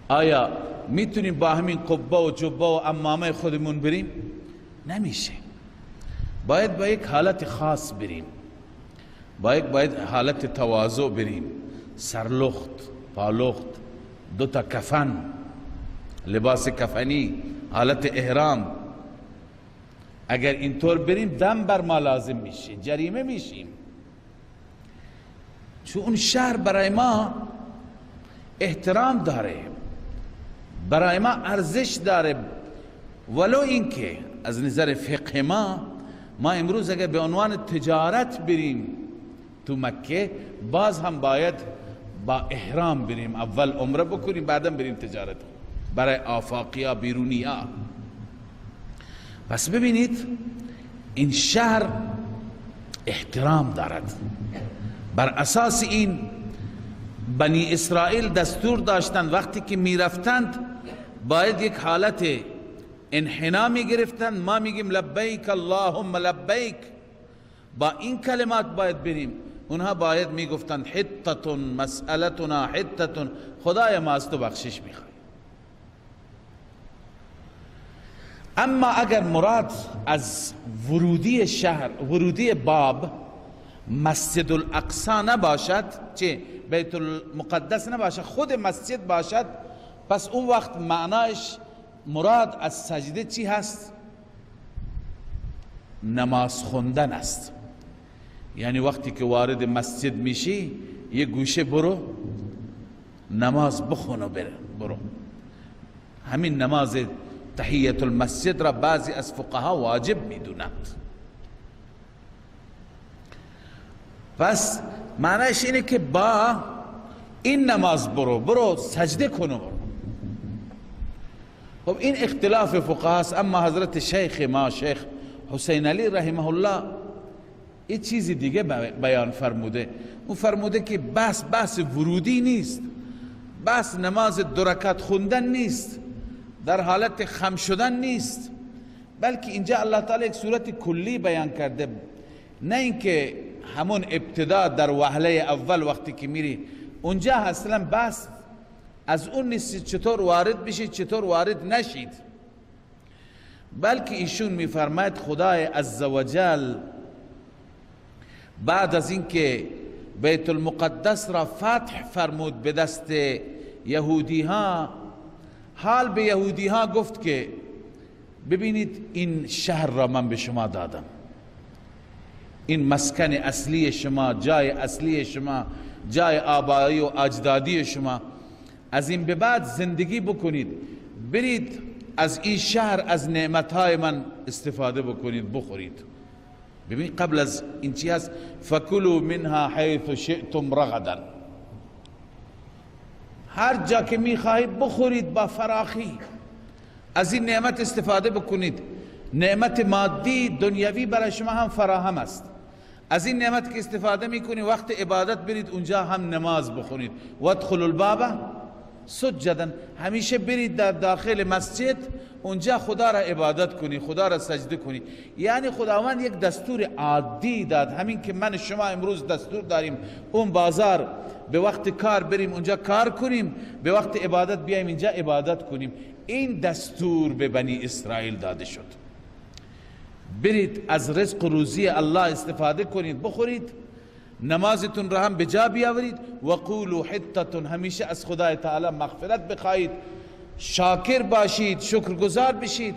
آیا میتونیم با همین قبه و جبه و عمامه خودمون بریم؟ نمیشه. باید با یک حالت خاص بریم، باید حالت تواضع بریم، سرلخت، پالخت، دوتا کفن، لباس کفنی، حالت احرام. اگر اینطور بریم دم بر ما لازم میشه، جریمه میشیم، چون اون شهر برای ما احترام داره، برای ما ارزش داره. ولو اینکه از نظر فقه ما امروز اگر به عنوان تجارت بریم تو مکه، باز هم باید با احرام بریم، اول عمره بکنیم بعدا بریم تجارت، برای آفاقیا، بیرونیا. پس ببینید این شهر احترام دارد. بر اساس این بنی اسرائیل دستور داشتند وقتی که میرفتند باید یک حالت انحنا میگرفتند. ما میگیم لبیک اللهم لبیک، با این کلمات باید بریم. اونها باید میگفتند حطة مسئلتنا حطة، خدای ما از تو بخشش میخوای. اما اگر مراد از ورودی شهر، ورودی باب مسجد الاقصی نباشد، چه بیت المقدس نباشد، خود مسجد باشد، پس اون وقت معنایش مراد از سجده چی هست؟ نماز خوندن است. یعنی وقتی که وارد مسجد میشی یه گوشه برو نماز بخون و برو. همین نماز تحیت المسجد را بعضی از فقها واجب میدونند. پس معنیش اینه که با این نماز برو سجده کن و برو. خب این اختلاف فقها است. اما حضرت شیخ ما شیخ حسین علی رحمه الله یه چیزی دیگه بیان فرموده. او فرموده که بحث ورودی نیست، بحث نماز دو رکعت خوندن نیست، در حالت خم شدن نیست، بلکه اینجا الله تعالی یک صورت کلی بیان کرده، نه اینکه همون ابتدا در وهله اول وقتی که میری اونجا اصلا بحث از اون نیست چطور وارد بشید چطور وارد نشید، بلکه ایشون میفرماید خدای عزوجل بعد از اینکه بیت المقدس را فتح فرمود به دست یهودی ها، حال به یهودی ها گفت که ببینید این شهر را من به شما دادم، این مسکن اصلی شما، جای اصلی شما، جای آبایی و اجدادی شما، از این به بعد زندگی بکنید، برید از این شهر از نعمتهای من استفاده بکنید، بخورید. ببین قبل از این چی هست؟ فکلوا منها حیث شئتم رغدا. هر جا که میخواهید بخورید با فراخی، از این نعمت استفاده بکنید. نعمت مادی دنیوی برای شما هم فراهم است. از این نعمت که استفاده میکنید وقت عبادت برید اونجا هم نماز بخونید. وادخلوا الباب سجدا، همیشه برید در داخل مسجد اونجا خدا را عبادت کنی، خدا را سجده کنی. یعنی خداوند یک دستور عادی داد، همین که من شما امروز دستور داریم اون بازار به وقت کار بریم اونجا کار کنیم، به وقت عبادت بیایم اینجا عبادت کنیم. این دستور به بنی اسرائیل داده شد. برید از رزق و روزی الله استفاده کنید، بخورید، نمازتون را هم به جا بیاورید. و قولوا حطة، همیشه از خدای تعالی مغفرت بخواهید، شاکر باشید، شکرگزار بشید.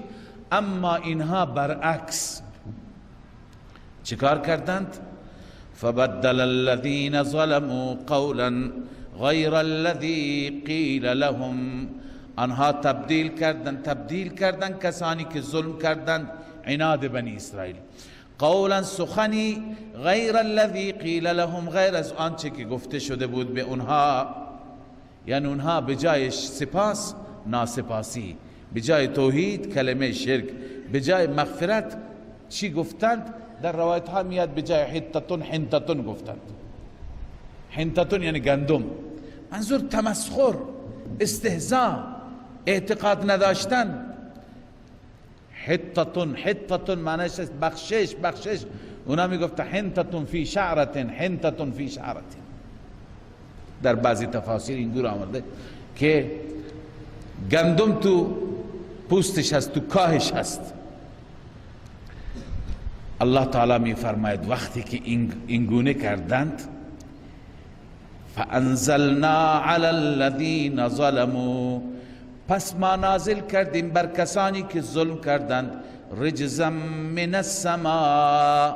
اما اینها برعکس چیکار کردند؟ فبدل الذين ظلموا قولا غیر الذي قیل لهم، آنها تبدیل کردند کسانی که ظلم کردند، عناد بنی اسرائیل، قولا سخنی غیر الذي قیل لهم، غیر از آنچه که گفته شده بود به اونها. یعنی اونها به جای سپاس ناسپاسی، به جای توحید کلمه شرک، به جای مغفرت چی گفتند؟ در روایت ها میاد به جای حتتون حنتتون گفتند. حنتتون یعنی گندم، منظور تمسخر، استهزاء، اعتقاد نداشتن. حتتون، حتتون معنیش است بخشش، بخشش. اونا میگفت حنتتون فی شعرتن، حنتتون فی شعرتن. در بعضی تفاسیر این گور آمده که گندم تو پوستش هست، تو کاهش هست. الله تعالی می فرماید وقتی که این گونه کردند، فانزلنا علی الذین ظلموا، پس ما نازل کردیم بر کسانی که ظلم کردند، رجزا من السماء،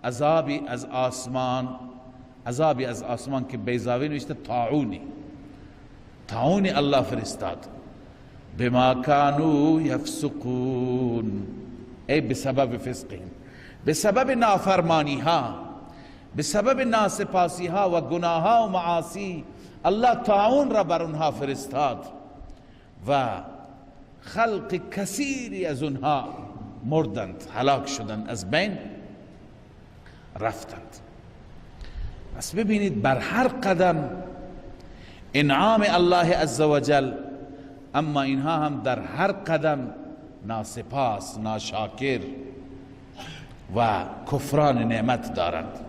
عذابی از آسمان، عذابی از آسمان که بیضاوی نوشته طاعونی، طاعونی الله فرستاد. بما کانوا یفسقون، ای بسبب فسقهم، به سبب نافرمانی ها، به سبب ناسپاسی ها و گناه ها و معاصی، الله طاعون را بر اونها فرستاد و خلق کثیری از اونها مردند، هلاک شدند، از بین رفتند. پس ببینید بر هر قدم انعام الله عزوجل، اما اینها هم در هر قدم ناسپاس، ناشاکر و کفران نعمت دارند.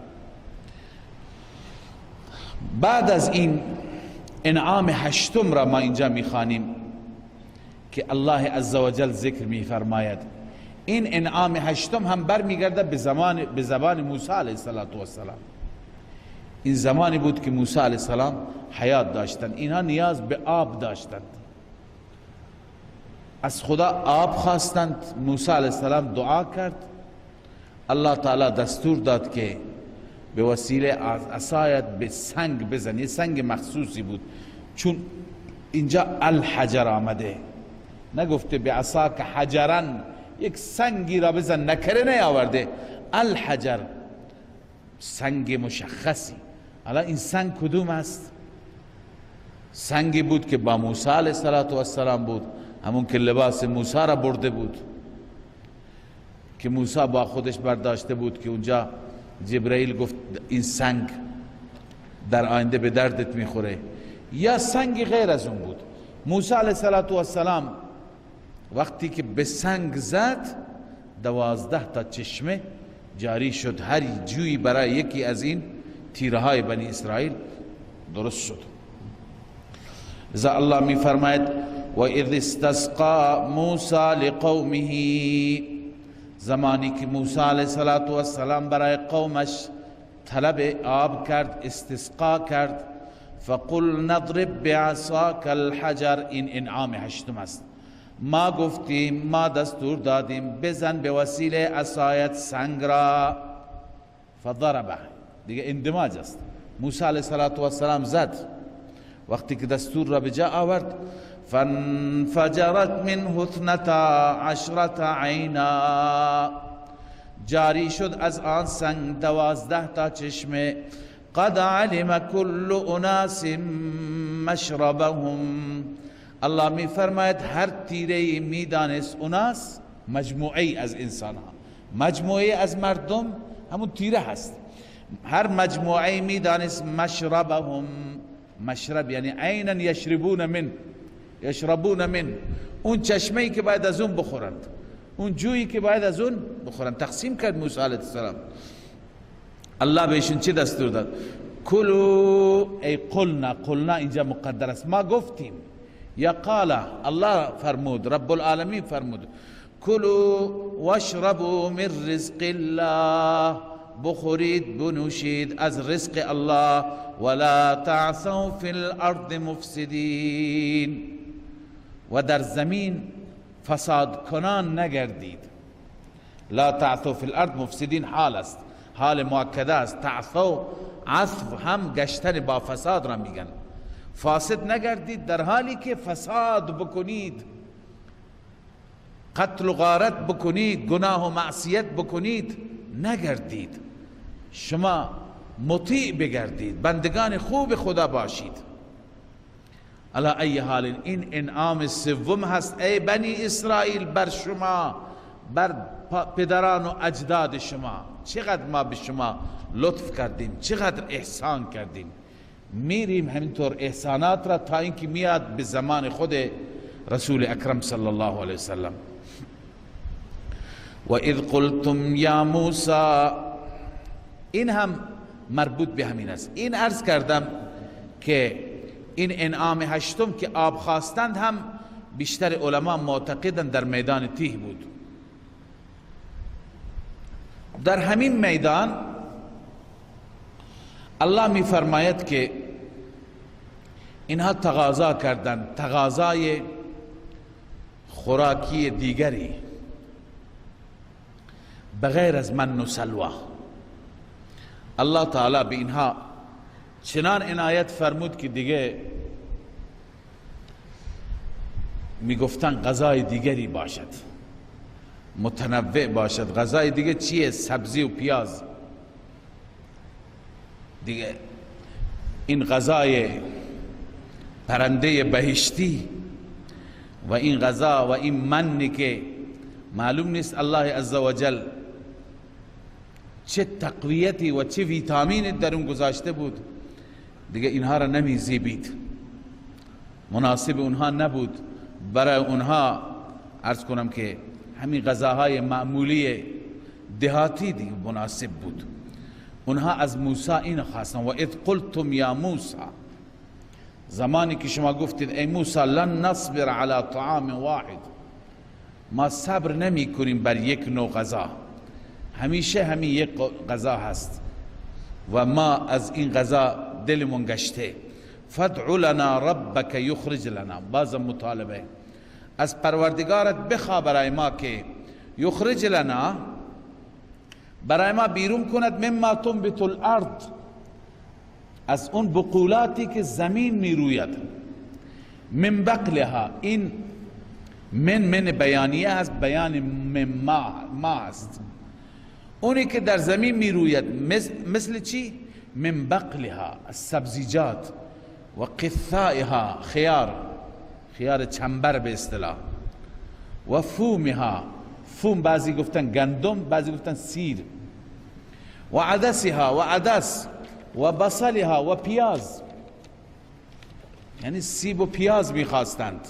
بعد از این انعام هشتم را ما اینجا میخوانیم که الله عزوجل ذکر میفرماید. این انعام هشتم هم برمیگرده به زبان موسی علیه السلام. این زمانی بود که موسی علیه السلام حیات داشتند، اینها نیاز به آب داشتند، از خدا آب خواستند. موسی علیه السلام دعا کرد، الله تعالی دستور داد که به وسیله عصایت به سنگ بزن. یه سنگ مخصوصی بود، چون اینجا الحجر آمده، نگفته به عصاک حجرن، یک سنگی را بزن، نکره نیاورده، الحجر، سنگ مشخصی. حالا این سنگ کدوم است؟ سنگی بود که با موسی علیه السلام بود، همون که لباس موسی را برده بود، که موسی با خودش برداشته بود، که اونجا جبرائیل گفت این سنگ در آینده به دردت میخوره، یا سنگی غیر از اون بود. موسی علیه السلام وقتی که به سنگ زد، 12 تا چشمه جاری شد، هر جویی برای یکی از این تیره های بنی اسرائیل درست شد. لذا الله می فرماید و اذ استسقى موسی لقومه، زمانی که موسی علیه السلام برای قومش طلب آب کرد، استسقا کرد، فقل نضرب بعصاک الحجر، این انعام هشتم است. ما گفتیم، ما دستور دادیم بزن به وسیله عصایت سنگ را، فضربه، دیگه اندماج است. موسی علیه السلام زد، وقتی که دستور را به جا آورد، فانفجرت منه 12 عینا، جاری شد از آن سنگ 12 تا چشمه. قد علم كل اناس مشربهم. الله می فرماید هر تیره میدانست، اناس مجموعه از انسان ها، مجموعه از مردم، همون تیره هست. هر مجموعه میدانست مشربهم، مشرب یعنی عینا یشربون من، یشربون من، اون چشمه‌ای که باید از اون بخورند، اون جویی که باید از اون بخورند. تقسیم کرد موسی علیه السلام. الله بهشون چه دستور داد؟ کلو، ای قلنا، قلنا اینجا مقدر است، ما گفتیم یا قال، الله فرمود، رب العالمین فرمود کلو واشربوا من رزق الله، بخورید بنوشید از رزق الله، ولا تعثوا فی الارض مفسدین، و در زمین فساد کنان نگردید. لا تعثوا فی الارض مفسدین حال است، حال مؤکده است. تعثوا، عثو هم گشتن با فساد را میگن. فاسد نگردید در حالی که فساد بکنید، قتل و غارت بکنید، گناه و معصیت بکنید، نگردید. شما مطیع بگردید، بندگان خوب خدا باشید. علی ای حال این انعام سوم هست ای بنی اسرائیل بر شما، بر پدران و اجداد شما. چقدر ما به شما لطف کردیم، چقدر احسان کردیم. میریم همینطور احسانات را تا اینکه میاد به زمان خود رسول اکرم صلی الله علیه وسلم. و اذ قلتم یا موسی، این هم مربوط به همین است. این عرض کردم که این انعام هشتم که آب خواستند هم بیشتر علما معتقدند در میدان تیه بود. در همین میدان الله می فرماید که اینها تقاضا کردند، تقاضای خوراکی دیگری بغیر از من و سلوا. الله تعالی به اینها چنان عنایت فرمود که دیگه میگفتن غذای دیگری باشد، متنوع باشد. غذای دیگه چیه؟ سبزی و پیاز دیگه. این غذای پرنده بهشتی و این غذا و این منی که معلوم نیست الله عزوجل چه تقویتی و چه ویتامین در اون گذاشته بود، دیگه اینها را نمیزیبید، مناسب اونها نبود. برای اونها عرض کنم که همین غذاهای معمولی دهاتی دیگه مناسب بود. اونها از موسی این خواستن، و اذ قلتم یا موسی، زمانی که شما گفتید ای موسی لن نصبر علی طعام واحد، ما صبر نمی کنیم بر یک نوع غذا، همیشه همین یک غذا هست و ما از این غذا دلمون گشته. فادع لنا ربک یخرج لنا، بازم مطالبه از پروردگارت بخوا برای ما که یخرج لنا، برای ما بیرون کند، مما تنبت الارض، از اون بقولاتی که زمین میروید، من بقلها، این من بیانیه هست، بیان مما ما است، اونی که در زمین میروید، مثل چی؟ من بقلها، السبزیجات، و قثائها، خیار، خیار چنبر به اصطلاح، و فومها، فوم بعضی گفتن گندم، بعضی گفتن سیر، و عدسها، و عدس، و بصلها، و پیاز. یعنی سیب و پیاز میخواستند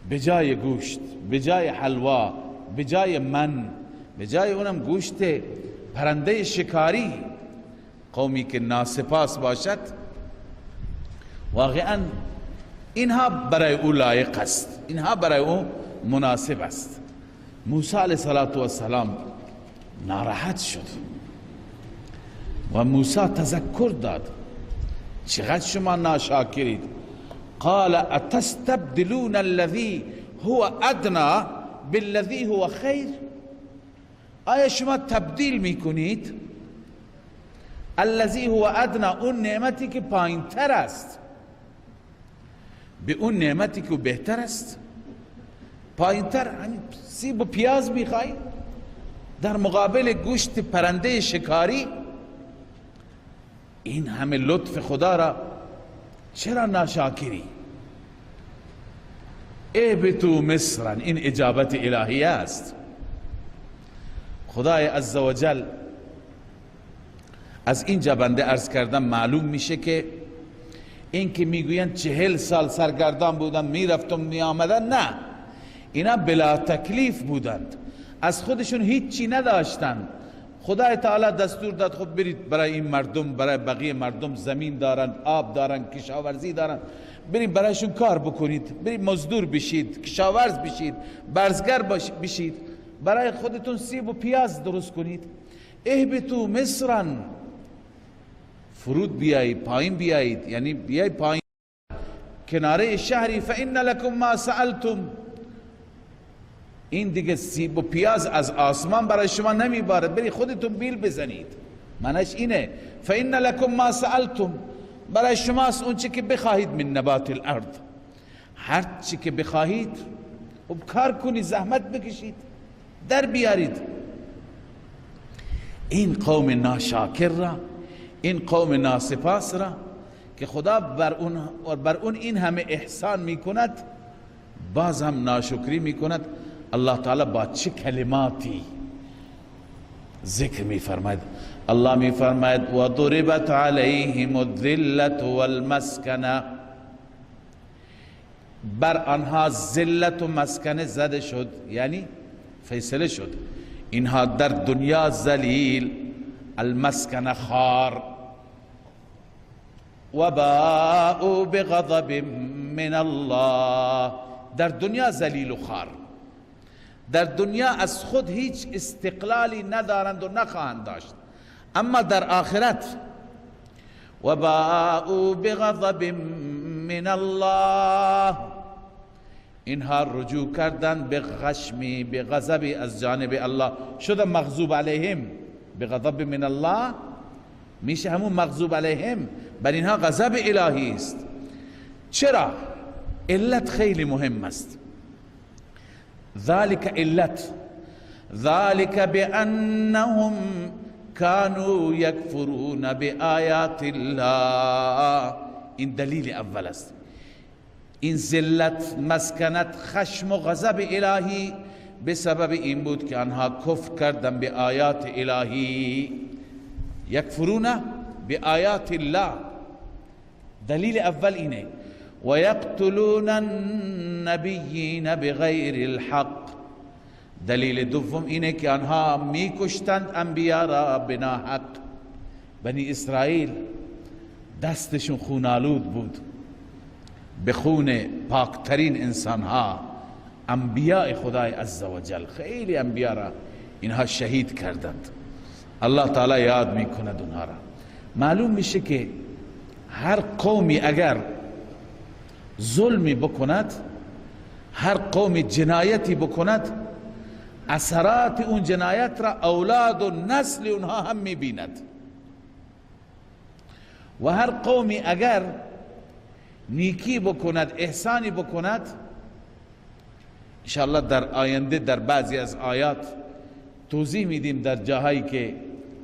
به جای گوشت، به جای حلوا، به جای من، به جای اونم گوشت پرنده شکاری. قومی که ناسپاس باشد واقعا اینها برای او لایق است، اینها برای او مناسب است. موسی علیه السلام ناراحت شد و موسی تذکر داد، چقدر شما ناشاکرید. قال اتستبدلون الذي هو ادنى بالذي هو خیر، آیا شما تبدیل میکنید الذي هو ادنى، اون نعمتی که پایین تر است، به اون نعمتی که بهتر است؟ پایین تر، یعنی سیب و پیاز میخوای در مقابل گوشت پرنده شکاری؟ این همه لطف خدا را چرا ناشاکری؟ اهبطوا مصرا، این اجابت الهی است. خدای عزوجل از اینجا بنده عرض کردم معلوم میشه که این که میگویند 40 سال سرگردان بودن، میرفتم میآمدن، نه، اینا بلا تکلیف بودند، از خودشون هیچی نداشتند. خدای تعالی دستور داد خب برید برای این مردم، برای بقیه مردم زمین دارند، آب دارند، کشاورزی دارند، برید برایشون کار بکنید، برید مزدور بشید، کشاورز بشید، برزگر بشید، برای خودتون سیب و پیاز درست کنید. اهبطوا مصرا، فرود بیایید، پایین بیایید، یعنی بیایید پایین کناره شهری، فان لکم ما سألتم. این دیگه سیب و پیاز از آسمان برای شما نمیبارد، بری خودتون بیل بزنید. معنیش اینه فان لکم ما سألتم، برای شماست اون چی که بخواهید، من نبات الارض، هر چی که بخواهید خب کار کنید، زحمت بکشید، در بیارید. این قوم ناشاکر را، این قوم ناسپاس را که خدا بر اون این همه احسان میکند، باز هم ناشکری میکند. الله تعالی با چه کلماتی ذکر میفرماید؟ الله میفرماید و ضربت علیهم الذلة والمسکنه، بر آنها ذلت و مسکنه زده شد، یعنی فیصله شد. اینها در دنیا ذلیل، المسکنه خار، و باءوا بغضب من الله، در دنیا ذلیل و خار، در دنیا از خود هیچ استقلالی ندارند و نخواهند داشت، اما در آخرت و باءوا بغضب من الله، اینها رجوع کردند به خشمی، به غضبی از جانب الله، شده مغضوب علیهم. بغضب من الله میشه همون مغضوب علیهم، بر اینها غضب الهی است. چرا؟ علت خیلی مهم است. ذلك علت، ذلك بأنهم كانوا يكفرون بآیات الله. این دلیل اول است. این ذلت، مسکنت، خشم و غضب الهی به سبب این بود که آنها کفر کردن به آیات الهی. یکفرون به آیات الله، دلیل اول اینه. و یقتلون النبیین بغیر الحق، دلیل دوم اینه که آنها میکشتند انبیا را بنا حق. بنی اسرائیل دستشون خونالود بود به خون پاکترین انسانها، انبیاء خدای عزوجل. خیلی انبیا را اینها شهید کردند. الله تعالی یاد میکند اونها را. معلوم میشه که هر قومی اگر ظلمی بکند، هر قومی جنایتی بکند، اثرات اون جنایت را اولاد و نسل اونها هم میبیند. و هر قومی اگر نیکی بکند، احسانی بکند، انشاءالله در آینده در بعضی از آیات توضیح میدیم در جاهایی که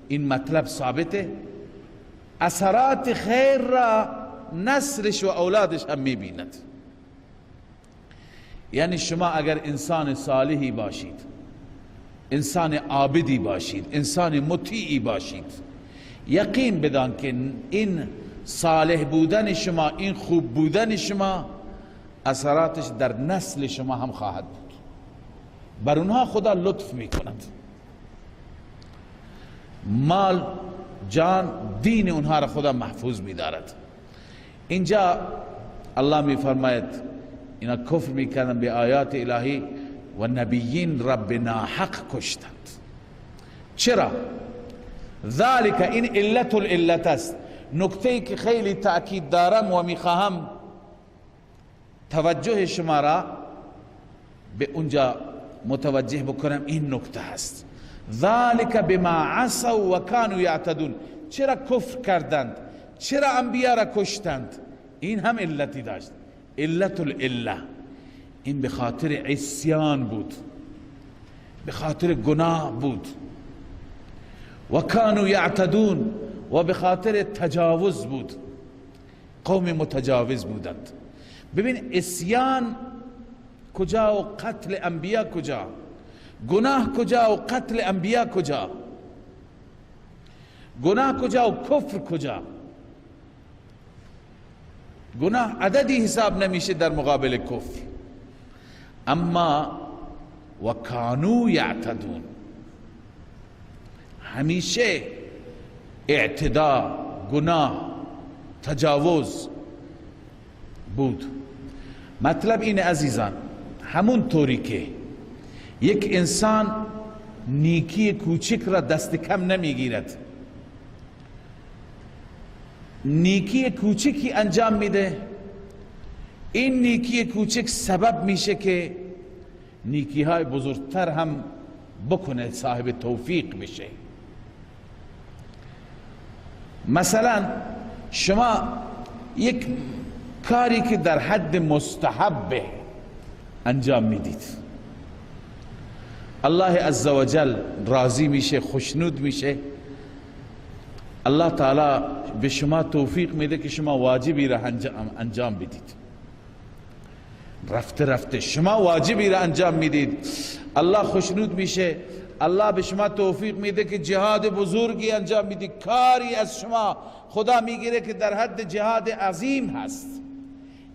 این مطلب ثابته، اثرات خیر را نسلش و اولادش هم میبیند. یعنی شما اگر انسان صالحی باشید، انسان عابدی باشید، انسان مطیعی باشید، یقین بدان که این صالح بودن شما، این خوب بودن شما، اثراتش در نسل شما هم خواهد بود. بر اونها خدا لطف میکند. مال، جان، دین اونها را خدا محفوظ میدارد. اینجا الله میفرماید اینا کفر میکردن به آیات الهی و نبیین را به ناحق کشتند. چرا؟ ذالک، این علت العلت است. نکته که خیلی تأکید دارم و میخواهم توجه شما را به اونجا متوجه بکنم، این نکته هست. ذالک بما عصوا و کانوا یعتدون. چرا کفر کردند؟ چرا انبیا را کشتند؟ این هم علتی داشت، علت العله. این به خاطر عصیان بود، به خاطر گناه بود. و کانوا یعتدون، و به خاطر تجاوز بود، قوم متجاوز بودند. ببین عصیان کجا و قتل انبیا کجا، گناه کجا و قتل انبیا کجا، گناه کجا و کفر کجا. گناه عددی حساب نمیشه در مقابل کفر. اما و کانو یعتدون، همیشه اعتدا، گناه، تجاوز بود. مطلب این عزیزان، همون طوری که یک انسان نیکی کوچک را دست کم نمیگیرد، نیکی کوچکی انجام میده، این نیکی کوچک سبب میشه که نیکی های بزرگتر هم بکنه، صاحب توفیق بشه. مثلا شما یک کاری که در حد مستحب انجام میدید، الله عزوجل راضی میشه، خوشنود میشه، الله تعالی به شما توفیق میده که شما واجبی را انجام بدید. رفته رفته شما واجبی را انجام میدید، الله خوشنود میشه، الله به شما توفیق میده که جهاد بزرگی انجام میدید، کاری از شما خدا میگیره که در حد جهاد عظیم هست.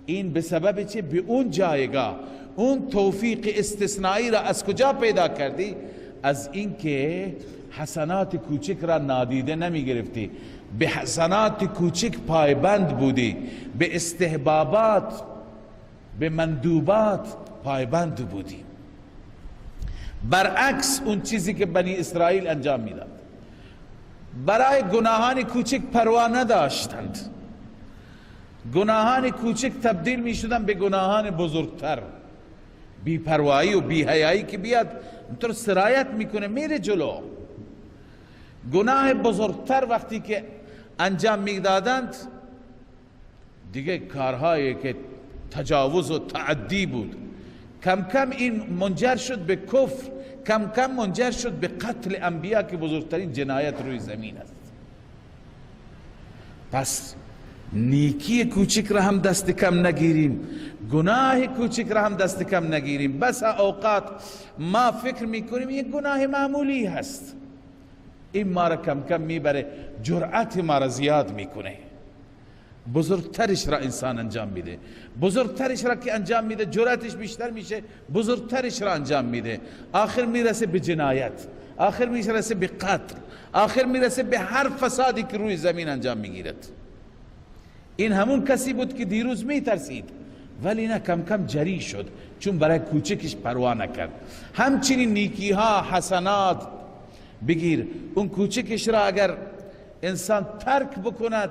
این به سبب چه؟ به اون جایگاه، اون توفیق استثنایی را از کجا پیدا کردی؟ از اینکه حسنات کوچک را نادیده نمی گرفتی، به حسنات کوچک پایبند بودی، به استحبابات، به مندوبات پایبند بودی. برعکس اون چیزی که بنی اسرائیل انجام میداد، برای گناهان کوچک پروا نداشتند، گناهان کوچک تبدیل می شدن به گناهان بزرگتر. بی پروایی و بی حیایی که بیاد اینطور سرایت میکنه، میره جلو. گناه بزرگتر وقتی که انجام میدادند، دیگه کارهایی که تجاوز و تعدی بود، کم کم این منجر شد به کفر، کم کم منجر شد به قتل انبیا که بزرگترین جنایت روی زمین است. پس نیکی کوچک را هم دست کم نگیریم، گناه کوچک را هم دست کم نگیریم. بس اوقات ما فکر میکنیم یک گناه معمولی هست، این ما را کم کم میبره، جرأت ما را زیاد میکنه، بزرگترش را انسان انجام میده، بزرگترش را که انجام میده جرأتش بیشتر میشه، بزرگترش را انجام میده، آخر میرسه به جنایت، آخر میرسه به قتل، آخر میرسه به هر فسادی که روی زمین انجام میگیرد. این همون کسی بود که دیروز میترسید، ولی نه، کم کم جری شد، چون برای کوچکش پروا نکرد. همچنین نیکی ها، حسنات بگیر، اون کوچکش را اگر انسان ترک بکند،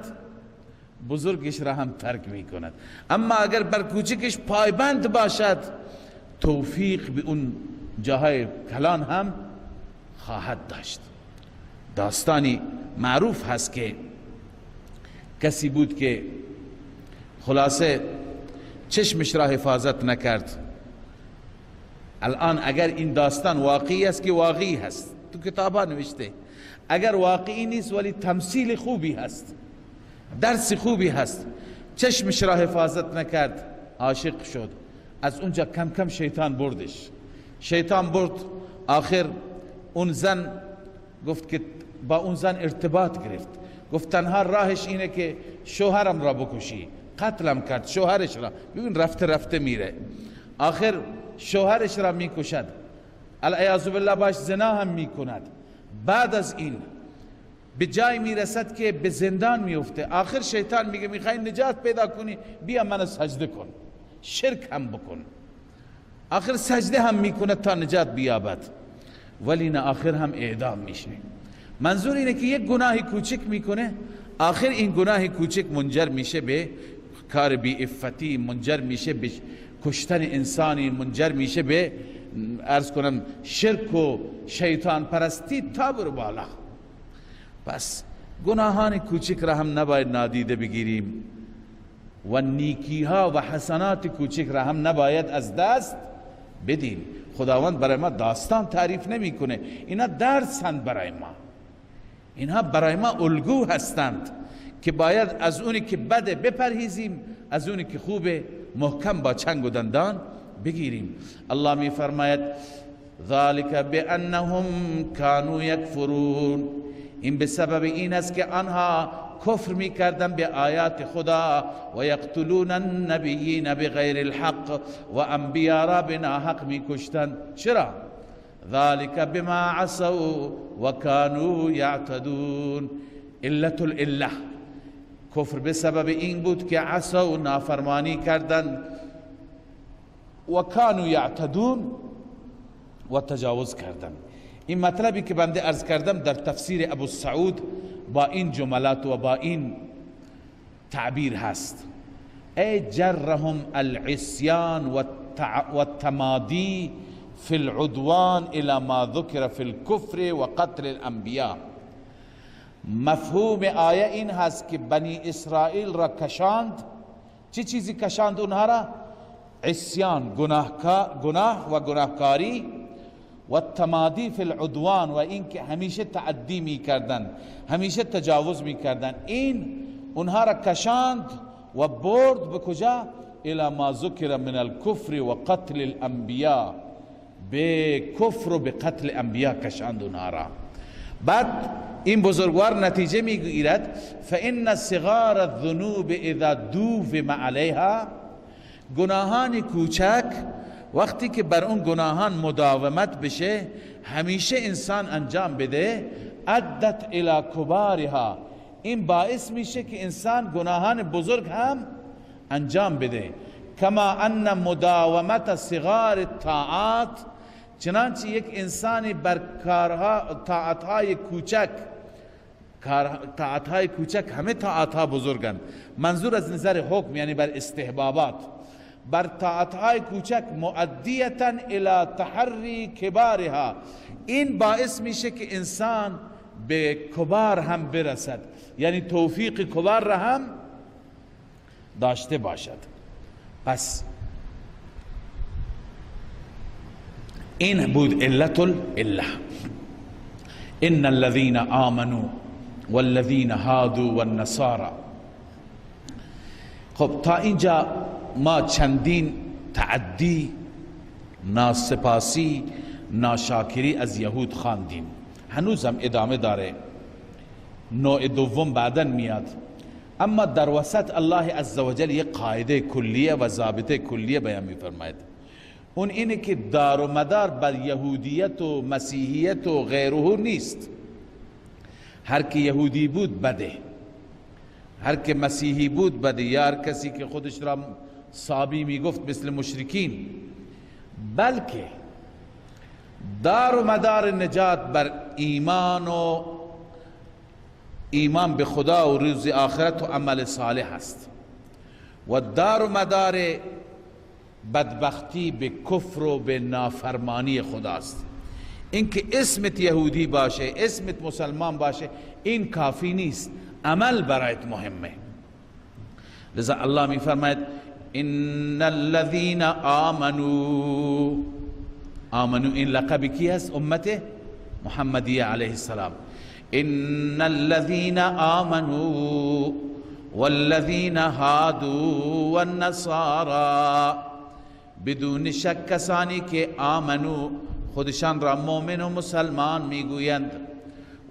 بزرگش را هم ترک میکند. اما اگر بر کوچکش پایبند باشد، توفیق به اون جاهای کلان هم خواهد داشت. داستانی معروف هست که کسی بود که خلاصه چشمش را حفاظت نکرد. الان اگر این داستان واقعی است که واقعی هست، تو کتابا نوشته، اگر واقعی نیست ولی تمثیل خوبی هست، درس خوبی هست. چشمش را حفاظت نکرد، عاشق شد، از اونجا کم کم شیطان بردش، شیطان برد. آخر اون زن گفت که با اون زن ارتباط گرفت، گفت تنها راهش اینه که شوهرم را بکشی. قتلم کرد شوهرش را. ببین رفته رفته میره، آخر شوهرش را میکشد، العیاذ بالله باش زنا هم میکند. بعد از این به جای میرسد که به زندان میفته. آخر شیطان میگه میخوای نجات پیدا کنی، بیا من سجده کن، شرک هم بکن. آخر سجده هم میکنه تا نجات بیابد، ولی نه، آخر هم اعدام میشه. منظور اینه که یک گناه کوچک میکنه، آخر این گناه کوچک منجر میشه به کار بی عفتی، منجر میشه به کشتن انسانی، منجر میشه به عرض کنم شرک و شیطان پرستی تا بر بالا. پس گناهان کوچک را هم نباید نادیده بگیریم و نیکی ها و حسنات کوچک را هم نباید از دست بدیم. خداوند برای ما داستان تعریف نمیکنه، اینا درس هند برای ما. اینها برای ما الگو هستند که باید از اونی که بده بپرهیزیم، از اونی که خوبه محکم با چنگ و دندان بگیریم. الله می فرماید ذلك بأنهم كانوا یکفرون، این به سبب این است که آنها کفر میکردن به آیات خدا، و یقتلون النبیین بغیر الحق، و انبیا را به ناحق میکشتند. چرا؟ ذلك بما عصوا وكانوا یعتدون. علت العله، کفر به سبب این بود که عصوا، نافرمانی کردند، و کانوا یعتدون، و تجاوز کردند. این مطلبی که بنده عرض کردم در تفسیر ابو سعود با این جملات و با این تعبیر هست: ای جرهم العصیان والتمادی فی العدوان الى ما ذکر فی الكفر و قتل الانبیاء. مفهوم آیه این هست که بنی اسرائیل را کشاند. چه چیزی کشاند اونها را؟ عصیان، گناه و گناهکاری، و تمادی فی العدوان، و اینکه همیشه تعدی میکردن، همیشه تجاوز میکردن. این اونها را کشاند و برد به کجا؟ الى ما ذکر من الكفر و قتل الانبیاء، به کفر و به قتل انبیاء کشاند اونها را. بعد این بزرگوار نتیجه میگیرد فان صغار الذنوب اذا دوم علیها، گناهان کوچک وقتی که بر اون گناهان مداومت بشه، همیشه انسان انجام بده، ادت الی کبارها، این باعث میشه که انسان گناهان بزرگ هم انجام بده. کما ان مداومت صغار الطاعات، چنانچه یک انسانی بر کارها طاعتهای کوچک، طاعتهای کوچک، همه طاعتها بزرگن، منظور از نظر حکم یعنی بر استحبابات، بر طاعتهای کوچک مؤدیتا الی تحری کبارها، این باعث میشه که انسان به کبار هم برسد، یعنی توفیق کبار را هم داشته باشد. پس این بود علت العله. ان الذين آمنوا والذین هادوا والنصارى. خب تا اینجا ما چندین تعدی، ناسپاسی، ناشاکری از یهود خواندیم، هنوزم ادامه داره، نوع دوم بعدا میاد. اما در وسط الله عزوجل یک قاعده کلیه و ضابطه کلیه بیان میفرماید، اون اینه که دار و مدار بر یهودیت و مسیحیت و غیره نیست. هر که یهودی بود بده، هر که مسیحی بود بده، یا هر کسی که خودش را صابی میگفت مثل مشرکین، بلکه دار و مدار نجات بر ایمان و ایمان به خدا و روز آخرت و عمل صالح است، و دار و مدار بدبختی به کفر و به نافرمانی خداست. اینکه اسمت یهودی باشه، اسمت مسلمان باشه، این کافی نیست، عمل برایت مهمه. لذا الله می فرماید ان الذين آمنوا، آمنوا این لقب کی هست؟ امت محمدیه علیه السلام. ان الذين آمنوا والذین هادوا والنصارى، بدون شک کسانی که آمنو، خودشان را مؤمن و مسلمان میگویند،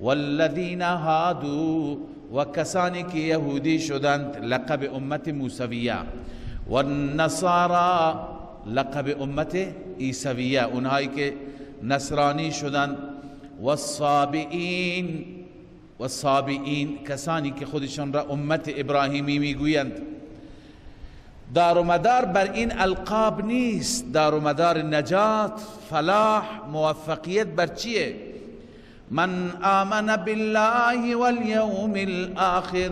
والذین هادوا، و کسانی که یهودی شدند، لقب امت موسویه، والنصارى لقب امت عیسویه، اونهایی که نصرانی شدند، والصابئین، والصابئین کسانی که خودشان را امت ابراهیمی میگویند. دار و مدار بر این القاب نیست. دار و مدار نجات، فلاح، موفقیت بر چیه؟ من آمن بالله والیوم الاخر،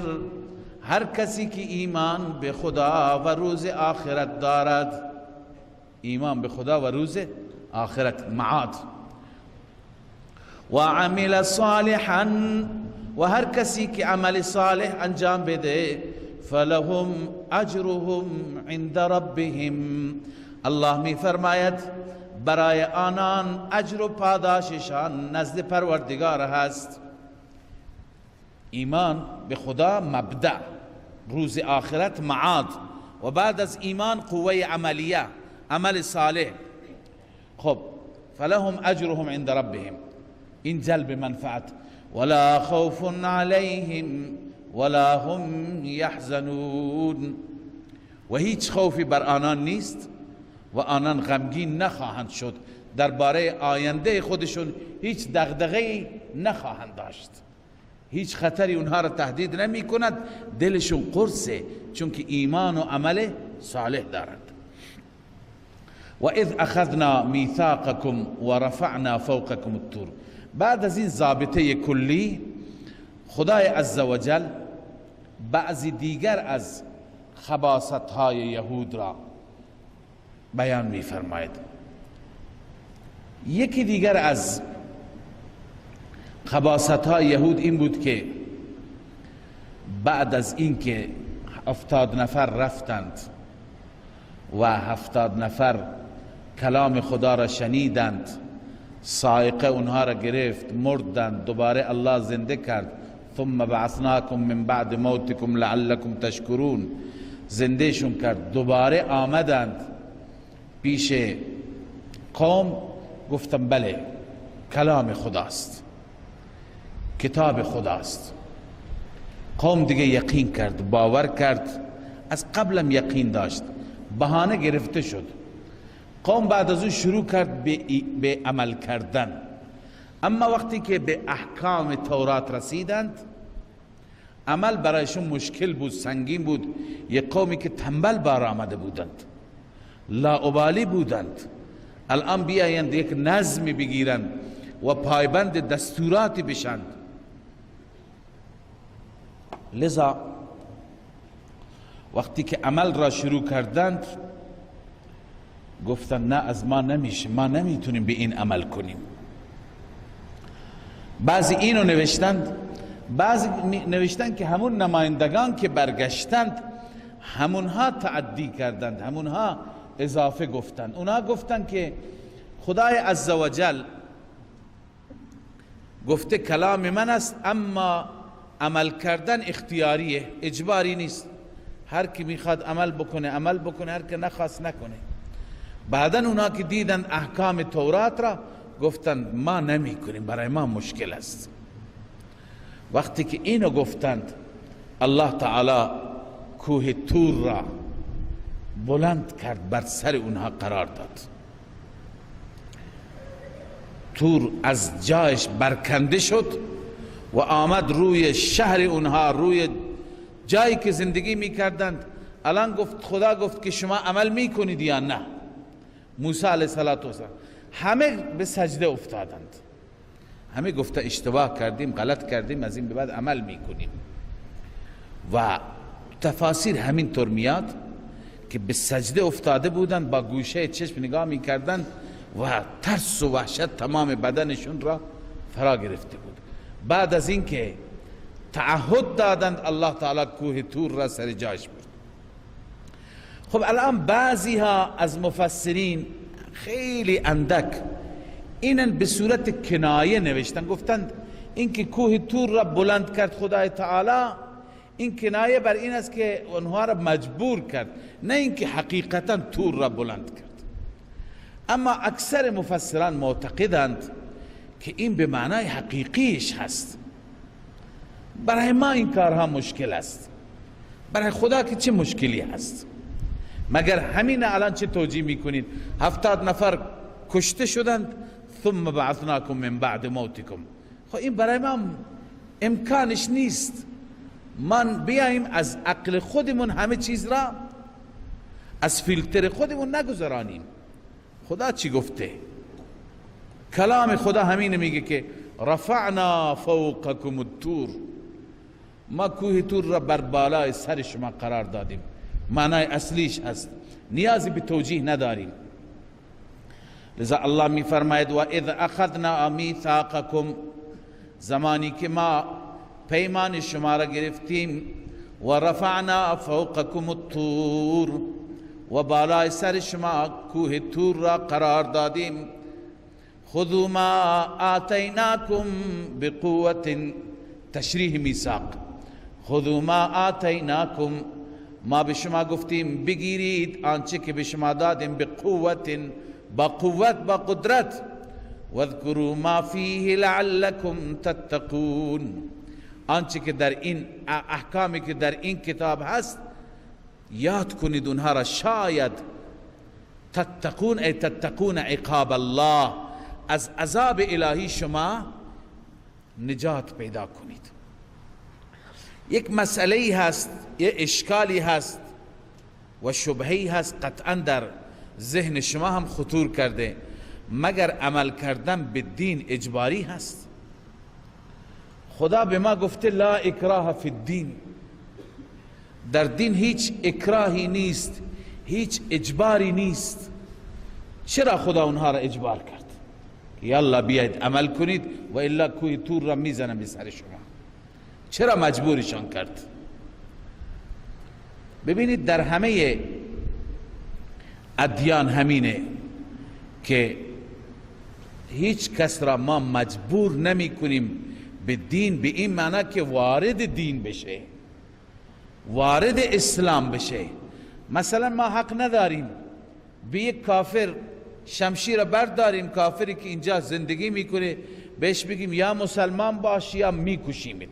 هر کسی که ایمان به خدا و روز آخرت دارد، ایمان به خدا و روز آخرت، معاد، و عمل صالحا، و هر کسی که عمل صالح انجام بده، فلهم اجرهم عند ربهم، الله می فرماید برای آنان اجر و پاداششان نزد پروردگار هست. ایمان به خدا مبدأ، روز آخرت معاد، و بعد از ایمان قوه عملیه، عمل صالح. خب فلهم اجرهم عند ربهم، این جلب منفعت. ولا خوف علیهم ولا هم یحزنون، و هیچ خوفی بر آنان نیست و آنان غمگین نخواهند شد، درباره آینده خودشون هیچ دغدغه‌ای نخواهند داشت، هیچ خطری اونها را تهدید نمی کند، دلشون قرصه چون که ایمان و عمل صالح دارند. و اذ اخذنا میثاقکم و رفعنا فوقکم الطور. بعد از این ضابطه کلی خدای عزوجل بعضی دیگر از خباثت های یهود را بیان می فرماید. یکی دیگر از خباثت های یهود این بود که بعد از اینکه 70 نفر رفتند و 70 نفر کلام خدا را شنیدند، صاعقه اونها را گرفت، مردند، دوباره الله زنده کرد، ثم بعثناکم من بعد موتکم لعلکم تشکرون، زندهشون کرد، دوباره آمدند پیش قوم، گفتم بله کلام خداست، کتاب خداست. قوم دیگه یقین کرد، باور کرد، از قبلم یقین داشت، بهانه گرفته شد. قوم بعد از اون شروع کرد به عمل کردن. اما وقتی که به احکام تورات رسیدند، عمل برایشون مشکل بود، سنگین بود. یک قومی که تنبل بار آمده بودند، لاابالی بودند، الان بیایند یک نظمی بگیرند و پایبند دستوراتی بشند. لذا وقتی که عمل را شروع کردند، گفتند نه از ما نمیشه، ما نمیتونیم به این عمل کنیم. بعضی اینو نوشتند، بعضی نوشتند که همون نمایندگان که برگشتند همونها تعدی کردند، همونها اضافه گفتند. اونها گفتند که خدای عزوجل گفته کلام من است، اما عمل کردن اختیاریه، اجباری نیست، هر کی میخواد عمل بکنه عمل بکنه، هر کی نخواست نکنه. بعدا اونا که دیدن احکام تورات را، گفتند ما نمی کنیم، برای ما مشکل است. وقتی که اینو گفتند، الله تعالی کوه تور را بلند کرد، بر سر اونها قرار داد. تور از جایش برکنده شد و آمد روی شهر اونها، روی جایی که زندگی میکردند. الان گفت خدا گفت که شما عمل میکنید یا نه؟ موسی علیه السلام همه به سجده افتادند، همه گفته اشتباه کردیم، غلط کردیم، از این به بعد عمل میکنیم. و تفاسیر همینطور میاد که به سجده افتاده بودند، با گوشه چشم نگاه میکردند و ترس و وحشت تمام بدنشون را فرا گرفته بود. بعد از اینکه تعهد دادند، الله تعالی کوه تور را سر جایش برد. خب الان بعضی ها از مفسرین خیلی اندک اینن به صورت کنایه نوشتن، گفتند اینکه کوه تور را بلند کرد خدای تعالی، این کنایه بر این است که اونها را مجبور کرد، نه اینکه حقیقتا تور را بلند کرد. اما اکثر مفسران معتقدند که این به معنای حقیقیش هست. برای ما این کارها مشکل است، برای خدا که چه مشکلی هست؟ مگر همین الان چه توجیه میکنید؟ 70 نفر کشته شدند، ثم بعثناکم من بعد موتکم. خب این برای ما امکانش نیست. من بیاییم از عقل خودمون همه چیز را از فیلتر خودمون نگذرانیم. خدا چی گفته؟ کلام خدا همین میگه که رفعنا فوقکم الطور، ما کوه تور را بر بالای سر شما قرار دادیم. معنای اصلیش هست، نیازی به توجیه نداریم. لذا الله می فرماید و اذ اخذنا میثاقکم، زمانی که ما پیمان شما را گرفتیم، و رفعنا فوقکم الطور، و بالای سر شما کوه تور را قرار دادیم، خذوا ما آتیناکم بقوة، تشریح میثاق. خذوا ما آتیناکم، ما به شما گفتیم بگیرید آنچه که به شما دادیم، به قوت، با قوت، با قدرت. واذکروا ما فیه لعلکم تتقون، آنچه که در این احکامی که در این کتاب هست یاد کنید اونها را، شاید تتقون، ای تتقون عقاب الله، از عذاب الهی شما نجات پیدا کنید. یک مسئله هست، یک اشکالی هست و شبهی هست، قطعا در ذهن شما هم خطور کرده، مگر عمل کردن به دین اجباری هست؟ خدا به ما گفته لا اکراه فی الدین، در دین هیچ اکراهی نیست، هیچ اجباری نیست. چرا خدا اونها را اجبار کرد؟ یالا بیاید عمل کنید و الا کوه تور را میزنم به سر شما. چرا مجبورشان کرد؟ ببینید در همه ادیان همینه که هیچ کس را ما مجبور نمی کنیم به دین، به این معنی که وارد دین بشه، وارد اسلام بشه. مثلا ما حق نداریم به یک کافر شمشیر برداریم، کافری که اینجا زندگی میکنه بهش بگیم یا مسلمان باش یا میکشیمت.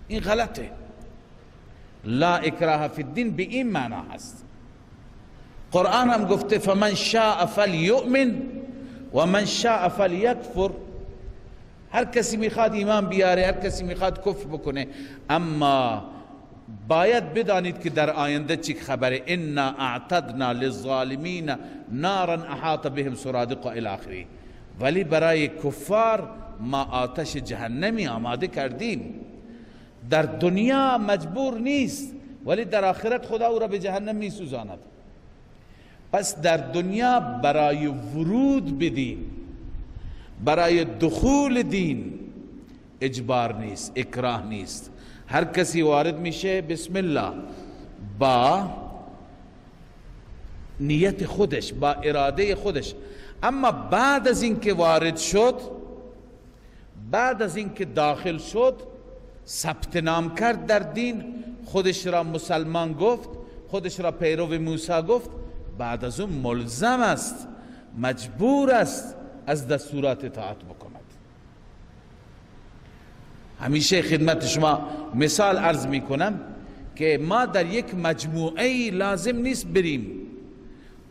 این غلطه. لا اکراه فی الدین به این معنی هست. قرآن هم گفته فمن شاء فلیؤمن و من شاء فلیکفر، هر کسی میخواد ایمان بیاره، هر کسی میخواد کفر بکنه، اما باید بدانید که در آینده چی خبره. انا اعتدنا للظالمین نارا احاط بهم سرادق الی آخره. ولی برای کفار ما آتش جهنمی آماده کردیم. در دنیا مجبور نیست، ولی در آخرت خدا او را به جهنم میسوزاند. پس در دنیا برای ورود به دین، برای دخول دین اجبار نیست، اکراه نیست. هر کسی وارد میشه بسم الله، با نیت خودش، با اراده خودش. اما بعد از اینکه وارد شد، بعد از اینکه داخل شد، ثبت نام کرد در دین، خودش را مسلمان گفت، خودش را پیرو موسی گفت، بعد از اون ملزم است، مجبور است از دستورات اطاعت بکند. همیشه خدمت شما مثال عرض میکنم که ما در یک مجموعه لازم نیست بریم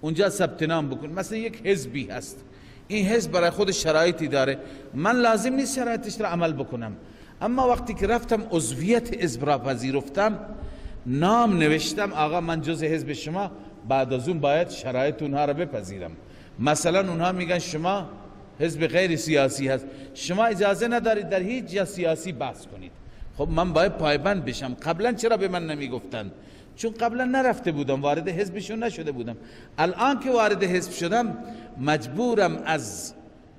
اونجا ثبت نام بکنیم. مثلا یک حزبی هست، این حزب برای خود شرایطی داره، من لازم نیست شرایطش را عمل بکنم. اما وقتی که رفتم عضویت حزب را پذیرفتم، نام نوشتم، آقا من جز حزب شما، بعد از اون باید شرایط اونها را بپذیرم. مثلا اونها میگن شما حزب غیر سیاسی هست، شما اجازه ندارید در هیچ جا سیاسی بحث کنید. خب من باید پایبند بشم. قبلا چرا به من نمیگفتند؟ چون قبلا نرفته بودم، وارد حزبشون نشده بودم. الان که وارد حزب شدم، مجبورم از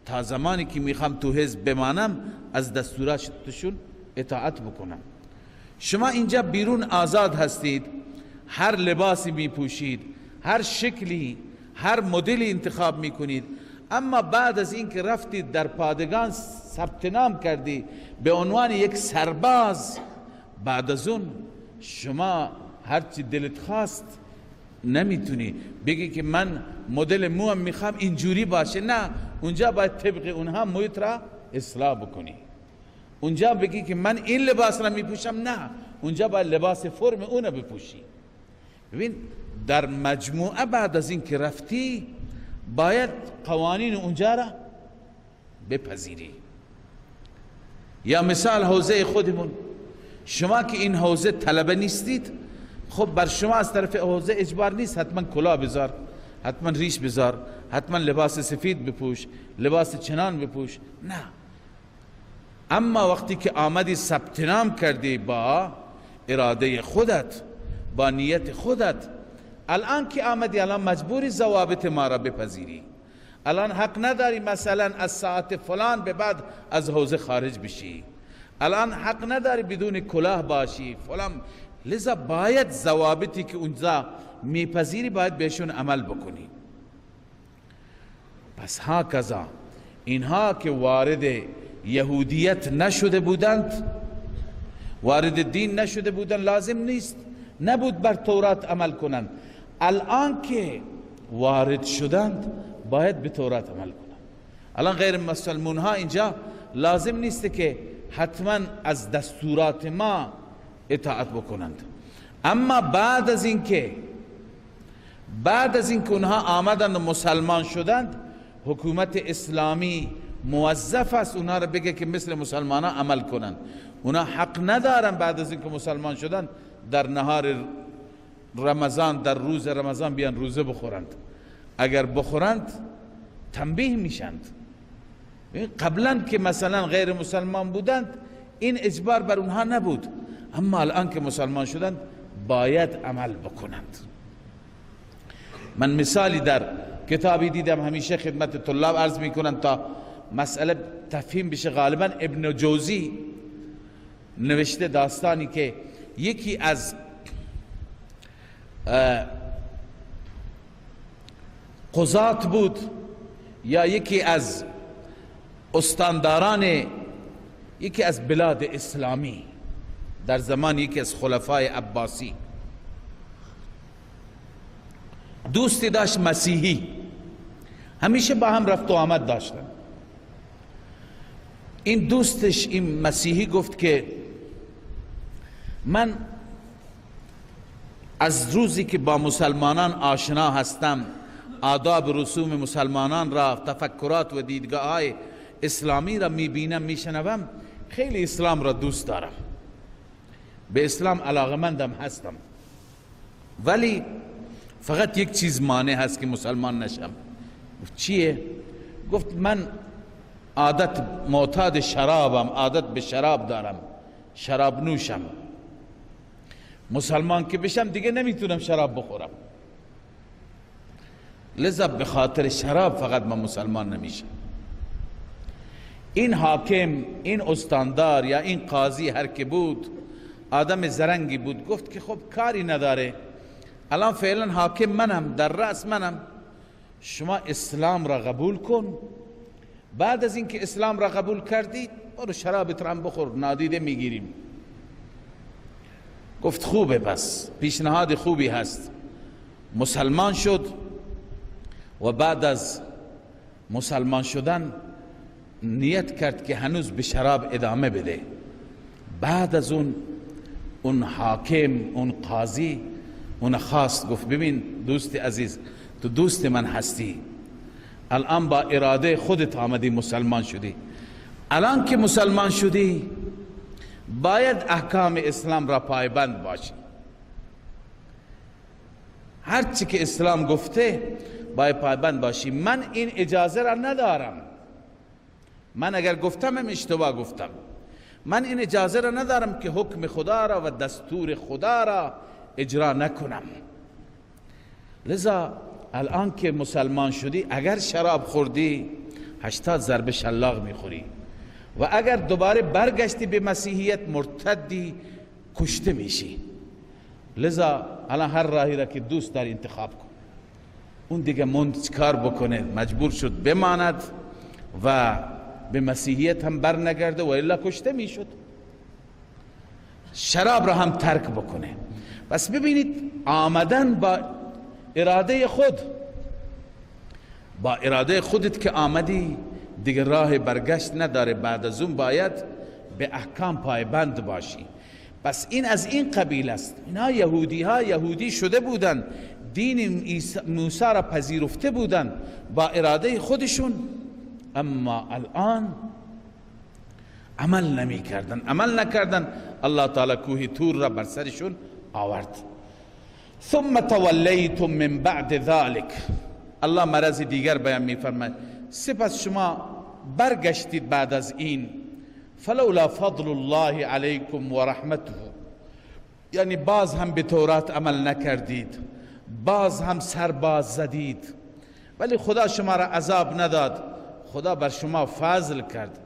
تا زمانی که میخوام تو حزب بمانم از دستوراتشون اطاعت بکنم. شما اینجا بیرون آزاد هستید، هر لباسی میپوشید، هر شکلی، هر مدلی انتخاب میکنید. اما بعد از اینکه رفتید در پادگان ثبت نام کردی به عنوان یک سرباز، بعد از اون شما هرچی دلت خواست نمیتونی بگی که من مدل موام میخوام اینجوری باشه. نه، اونجا باید طبق اونها مویت را اصلاح بکنی. اونجا بگی که من این لباس را میپوشم، نه، اونجا باید لباس فرم اونو بپوشی. ببین در مجموعه بعد از این که رفتی باید قوانین اونجا را بپذیری. یا مثال حوزه خودمون، شما که این حوزه طلبه نیستید، خب بر شما از طرف حوزه اجبار نیست حتما کلاه بذار، حتما ریش بذار، حتما لباس سفید بپوش، لباس چنان بپوش. نه، اما وقتی که آمدی ثبت نام کردی با اراده خودت، با نیت خودت، الان که آمدی الان مجبوری ضوابط ما را بپذیری. الان حق نداری مثلا از ساعت فلان به بعد از حوزه خارج بشی، الان حق نداری بدون کلاه باشی فلان. لذا باید ضوابطی که اونجا میپذیری باید بهشون عمل بکنی. پس ها کذا اینها که وارد یهودیت نشده بودند، وارد دین نشده بودن، لازم نیست نبود بر تورات عمل کنند. الان که وارد شدند باید به تورات عمل کنند. الان غیر مسلمون ها اینجا لازم نیست که حتما از دستورات ما اطاعت بکنند. اما بعد از اینکه اونها آمدند و مسلمان شدند، حکومت اسلامی موظف است اونها را بگه که مثل مسلمان ها عمل کنند. اونها حق ندارن بعد از اینکه مسلمان شدند در نهار رمضان، در روز رمضان بیان روزه بخورند. اگر بخورند تنبیه میشند. قبلا که مثلا غیر مسلمان بودند این اجبار بر اونها نبود، اما الان که مسلمان شدند باید عمل بکنند. من مثالی در کتابی دیدم، همیشه خدمت طلاب عرض میکنم تا مسئله تفهیم بشه. غالبا ابن جوزی نوشته داستانی که یکی از قضات بود یا یکی از استانداران یکی از بلاد اسلامی در زمان یکی از خلفای عباسی، دوستی داشت مسیحی، همیشه با هم رفت و آمد داشتن. این دوستش، این مسیحی، گفت که من از روزی که با مسلمانان آشنا هستم، آداب رسوم مسلمانان را، تفکرات و دیدگاه های اسلامی را میبینم، میشنوم، خیلی اسلام را دوست دارم، به اسلام علاقمندم هستم، ولی فقط یک چیز مانع هست که مسلمان نشم. گفت چیه؟ گفت من عادت معتاد شرابم، عادت به شراب دارم، شراب نوشم، مسلمان که بشم دیگه نمیتونم شراب بخورم، لذا به خاطر شراب فقط من مسلمان نمیشم. این حاکم، این استاندار یا این قاضی هر که بود، آدم زرنگی بود، گفت که خب کاری نداره، الان فعلا حاکم منم، در رأس منم، شما اسلام را قبول کن، بعد از اینکه اسلام را قبول کردید برو شرابت را بخور، نادیده میگیریم. گفت خوبه، پس پیشنهاد خوبی هست. مسلمان شد و بعد از مسلمان شدن نیت کرد که هنوز به شراب ادامه بده. بعد از اون حاکم، اون قاضی، اون خواست، گفت ببین دوست عزیز، تو دوست من هستی، الان با اراده خودت آمدی مسلمان شدی، الان که مسلمان شدی باید احکام اسلام را پایبند باشی، هرچی که اسلام گفته باید پایبند باشی. من این اجازه را ندارم، من اگر گفتم هم اشتباه گفتم، من این اجازه را ندارم که حکم خدا را و دستور خدا را اجرا نکنم. لذا الان که مسلمان شدی اگر شراب خوردی 80 ضربه شلاق میخوری و اگر دوباره برگشتی به مسیحیت مرتدی، کشته میشی. لذا الان هر راهی را که دوست داری انتخاب کن. اون دیگه موند چیکار بکنه، مجبور شد بماند و به مسیحیت هم بر نگرده و الا کشته میشد، شراب را هم ترک بکنه. پس ببینید آمدن با اراده خود، با اراده خودت که آمدی دیگه راه برگشت نداره، بعد از اون باید به احکام پایبند باشی. پس این از این قبیل است. اینا یهودی ها یهودی شده بودن، دین موسی را پذیرفته بودن با اراده خودشون، اما الان عمل نمی کردن، عمل نکردن، الله تعالی کوه تور را بر سرشون آورد. ثم تولیتم من بعد ذلك، الله مرض دیگر بیان می فرماید، سپس شما برگشتید بعد از این. فلولا فضل الله علیکم و رحمته، یعنی باز هم به تورات عمل نکردید، باز هم سر باز زدید، ولی خدا شما را عذاب نداد، خدا بر شما فضل کرد.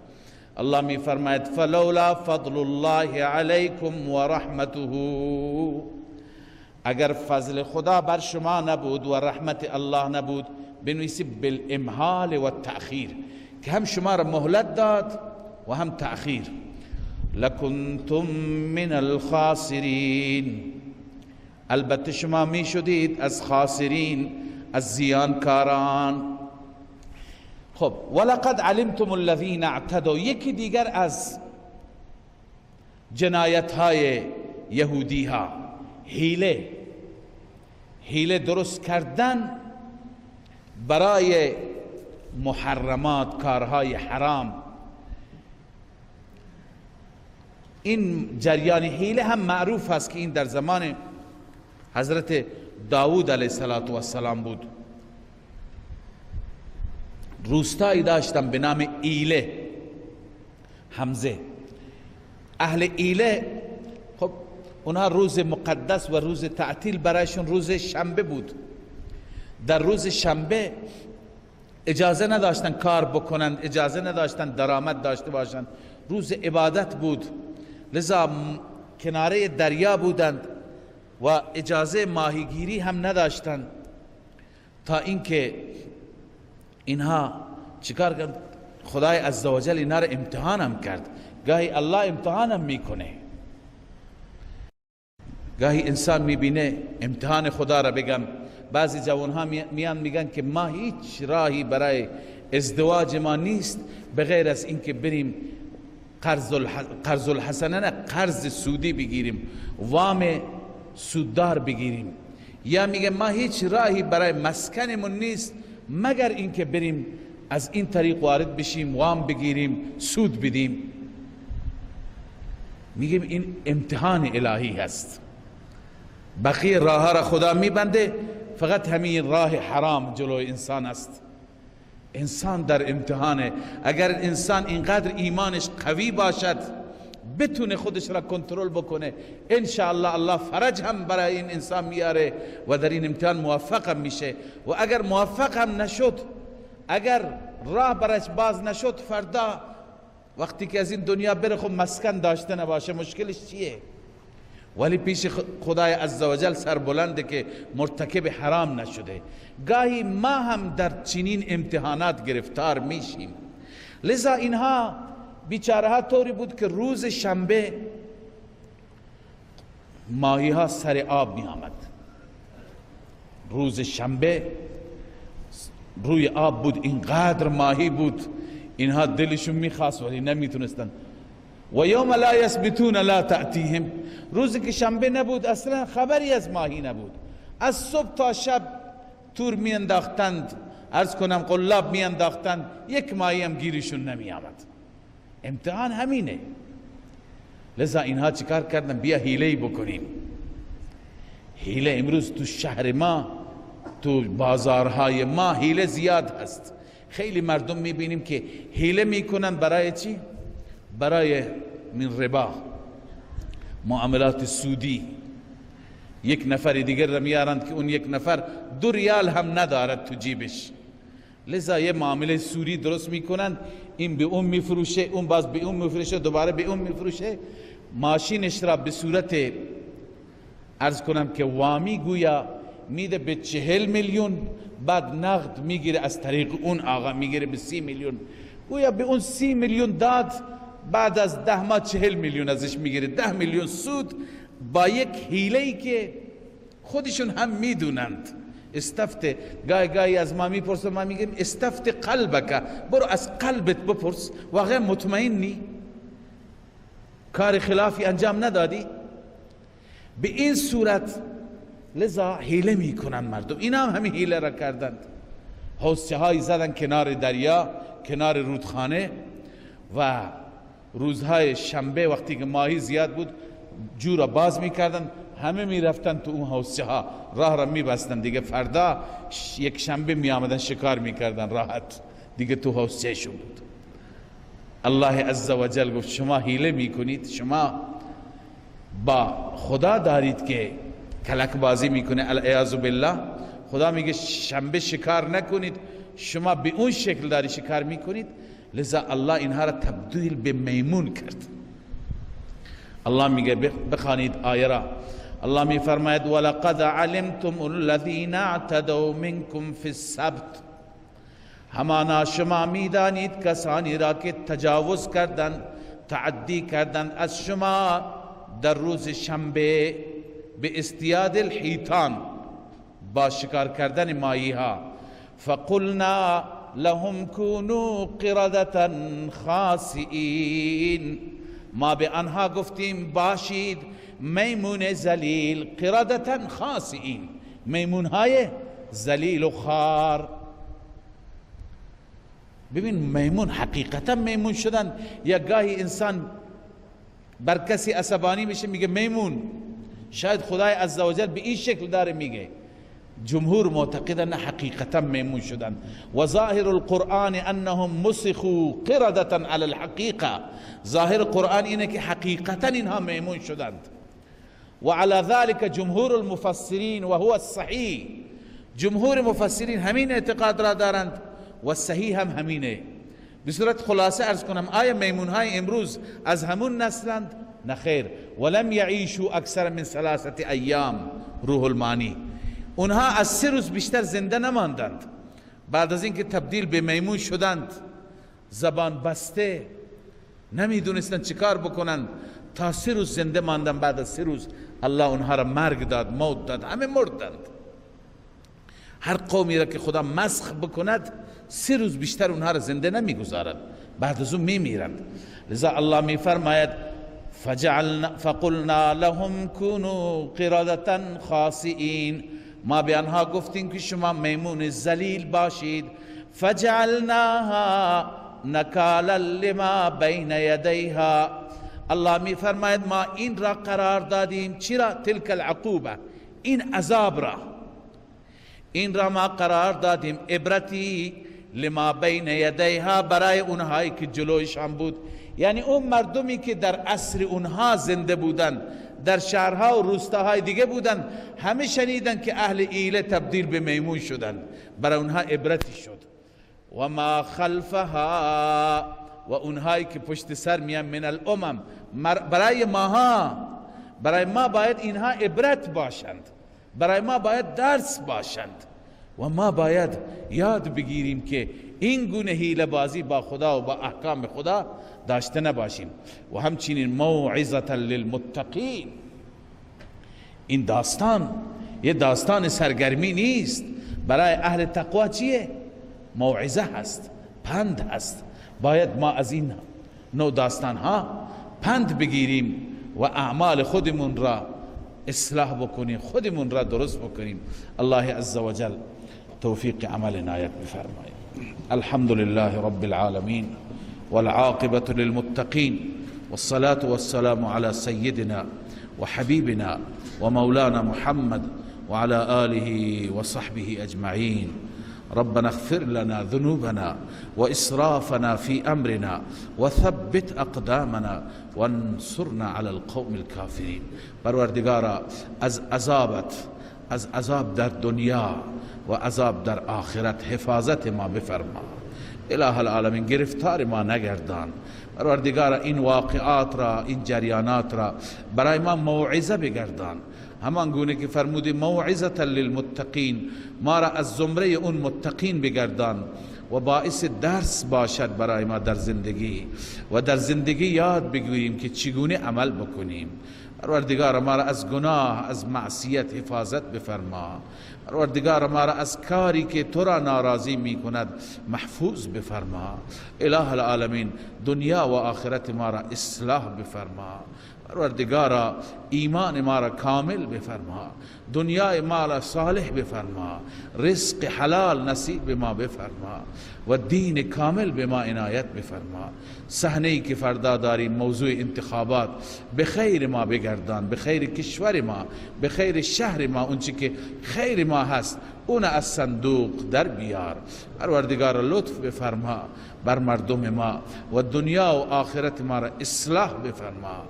الله می فرماید فلولا فضل الله علیکم و رحمته، اگر فضل خدا بر شما نبود و رحمت الله نبود، بنویسی بالامهال و التأخیر، که هم شما را مهلت داد و هم تأخیر. لکنتم من الخاسرین، البته شما می شدید از خاسرین، از زیانکاران. خب ولقد علمتم الذین اعتدوا، یکی دیگر از جنایت های یهودی ها، حیله، حیله درست کردن برای محرمات، کارهای حرام. این جریان حیله هم معروف است که این در زمان حضرت داود علیه السلام بود. روستایی داشتن به نام ایله، حمزه. اهل ایله خب اونها روز مقدس و روز تعطیل برایشون روز شنبه بود. در روز شنبه اجازه نداشتن کار بکنند، اجازه نداشتن درآمد داشته باشند، روز عبادت بود، لذا کناره دریا بودند و اجازه ماهیگیری هم نداشتند، تا اینکه اینها چیکار کردند؟ خدای عزوجل اینها را امتحان هم کرد. گاهی الله امتحان هم میکنه، گاهی انسان میبینه امتحان خدا را. بگم بعضی جوانها میان میگن که ما هیچ راهی برای ازدواج ما نیست به غیر از اینکه بریم قرض الحسنه، نه قرض سودی بگیریم، وام سوددار بگیریم. یا میگه ما هیچ راهی برای مسکنمون نیست مگر اینکه بریم از این طریق وارد بشیم، وام بگیریم، سود بدیم. میگیم این امتحان الهی هست. بقیه راه را خدا میبنده، فقط همین راه حرام جلوی انسان است. انسان در امتحانه. اگر انسان اینقدر ایمانش قوی باشد بتونه خودش را کنترل بکنه، انشاءالله الله فرج هم برای این انسان میاره و در این امتحان موفق هم میشه. و اگر موفق هم نشد، اگر راه برایش باز نشد، فردا وقتی که از این دنیا بره خب مسکن داشته نباشه، مشکلش چیه؟ ولی پیش خدای عزوجل سر بلنده که مرتکب حرام نشده. گاهی ما هم در چنین امتحانات گرفتار میشیم. لذا اینها بیچاره ها طوری بود که روز شنبه ماهی ها سر آب می آمد. روز شنبه روی آب بود، اینقدر ماهی بود، اینها دلشون میخواست ولی نمیتونستن. و یوم لا یثبتون لا تأتیهم، روزی که شنبه نبود اصلا خبری از ماهی نبود. از صبح تا شب تور میانداختند، عرض کنم قلاب میانداختند، یک ماهی هم گیرشون نمی آمد. امتحان همینه. لذا اینها چیکار کردن؟ بیا حیله بکنیم. حیله امروز تو شهر ما، تو بازارهای ما حیله زیاد هست. خیلی مردم میبینیم که حیله میکنن برای چی؟ برای من ربا، معاملات سودی. یک نفر دیگر را میارند که اون یک نفر 2 ریال هم ندارد تو جیبش، لذا یه معامله سوری درست میکنند، این به اون میفروشه، اون باز به اون میفروشه، دوباره به اون میفروشه. ماشینش را به صورت عرض کنم که وامی گویا میده به 40 میلیون، بعد نقد میگیره از طریق اون آقا میگیره به 30 میلیون، گویا به اون 30 میلیون داد، بعد از 10 ماه 40 میلیون ازش میگیره، 10 میلیون سود با یک حیله‌ای که خودشون هم میدونند. استفت، گاهی گاهی از ما میپرسه، ما میگیم استفت قلبک، برو از قلبت بپرس، واقعا مطمئنی کار خلافی انجام ندادی؟ به این صورت لذا حیله میکنن مردم. اینا هم همین حیله را کردند. حوضچه هایی زدن کنار دریا، کنار رودخانه، و روزهای شنبه وقتی که ماهی زیاد بود جو را باز میکردن، همه میرفتن تو اون حوضچه ها، راه را میبستن دیگه. فردا یک شنبه میآمدن شکار میکردن راحت دیگه، تو حوضچه شون بود. الله عزوجل گفت شما حیله میکنید، شما با خدا دارید که کلک بازی میکنه، العیاذ بالله. خدا میگه شنبه شکار نکنید، شما به اون شکل داری شکار میکنید. لذا الله اینها را تبدیل به میمون کرد. الله میگه بخوانید آیه را. الله میفرماید ولقد علمتم الذین اعتدوا منکم فی السبت، همانا شما میدانید کسانی را که تجاوز کردند تعدی کردند از شما در روز شنبه، به اصطیاد الحیتان، با شکار کردن ماهی ها. فقلنا لهم كونوا قردة خاسئین، ما به آنها گفتیم باشید میمون ذلیل، قردة خاسئین، میمون های ذلیل و خار. ببین میمون حقیقتا میمون شدن. یا گاهی انسان بر کسی عصبانی میشه میگه میمون، شاید خدای عزوجل به این شکل داره میگه. جمهور معتقدن نه، حقیقتا میمون شدن. و ظاهر القرآن انهم مسخوا قردة علی الحقیقه، ظاهر قرآن اینه که حقیقتا اینها میمون شدند. و علی ذلك جمهور المفسرین و هو الصحیح، جمهور مفسرین همین اعتقاد را دارند و صحیح هم همینه. به صورت خلاصه عرض کنم، آیا میمون های امروز از همون نسلند؟ نخیر. ولم یعیشوا اکثر من 3 ایام، روح المانی، اونها از 3 روز بیشتر زنده نماندند. بعد از اینکه تبدیل به میمون شدند، زبان بسته، نمیدونستند چیکار بکنند، تا 3 روز زنده ماندند. بعد از 3 روز الله اونها را مرگ داد، موت داد، همه مردند. هر قومی را که خدا مسخ بکند 3 روز بیشتر اونها را زنده نمیگذارد، بعد از اون میمیرند. لذا الله میفرماید فقلنا لهم كونوا قردة خاسئین، ما به آنها گفتیم که شما میمون ذلیل باشید. فجعلناها نکالا لما بین یدیها، الله میفرماید ما این را قرار دادیم. چرا؟ تلک العقوبه، این عذاب را، این را ما قرار دادیم عبرتی لما بین یدیها، برای اونهایی که جلویشان بود، یعنی اون مردمی که در عصر اونها زنده بودند، در شهرها و روستاهای دیگه بودند، همه شنیدن که اهل ایله تبدیل به میمون شدند، برای اونها عبرتی شد. و ما خلفها، و اونهایی که پشت سر میان، من الامم، برای ماها، برای ما باید اینها عبرت باشند، برای ما باید درس باشند و ما باید یاد بگیریم که این گونه حیله بازی با خدا و با احکام خدا داشته نباشیم. و همچنین موعظة للمتقین، این داستان یه داستان سرگرمی نیست، برای اهل تقوا چیه؟ موعظه هست، پند هست. باید ما از این نوع داستان ها پند بگیریم و اعمال خودمون را اصلاح بکنیم، خودمون را درست بکنیم. الله عزوجل توفیق عمل عنایت بفرمایید. الحمد لله رب العالمین والعاقبة للمتقین والصلاة والسلام على سيدنا وحبيبنا ومولانا محمد وعلى آله وصحبه أجمعين. ربنا اغفر لنا ذنوبنا وإسرافنا في أمرنا وثبت أقدامنا وانصرنا على القوم الكافرين. پروردگارا از عذابت، از عذاب در دنیا و عذاب در آخرت حفاظت ما بفرما. اله العالمین گرفتار ما نگردان. پروردگارا این واقعات را، این جریانات را برای ما موعظه بگردان، همان گونه که فرمودی موعظة للمتقین، ما را از زمره اون متقین بگردان و باعث درس باشد برای ما در زندگی، و در زندگی یاد بگیریم که چگونه عمل بکنیم. پروردگار ما را از گناه، از معصیت حفاظت بفرما. پروردگار ما را از کاری که تو را ناراضی می کند محفوظ بفرما. اله العالمین دنیا و آخرت ما را اصلاح بفرما. پروردگارا ایمان ما را کامل بفرما، دنیای ما را صالح بفرما، رزق حلال نصیب ما بفرما و دین کامل به ما عنایت بفرما. صحنه‌ای که فردا داریم موضوع انتخابات، به خیر ما بگردان، به خیر کشور ما، به خیر شهر ما، اونچه که خیر ما هست اون از صندوق در بیار. پروردگار لطف بفرما بر مردم ما و دنیا و آخرت ما را اصلاح بفرما.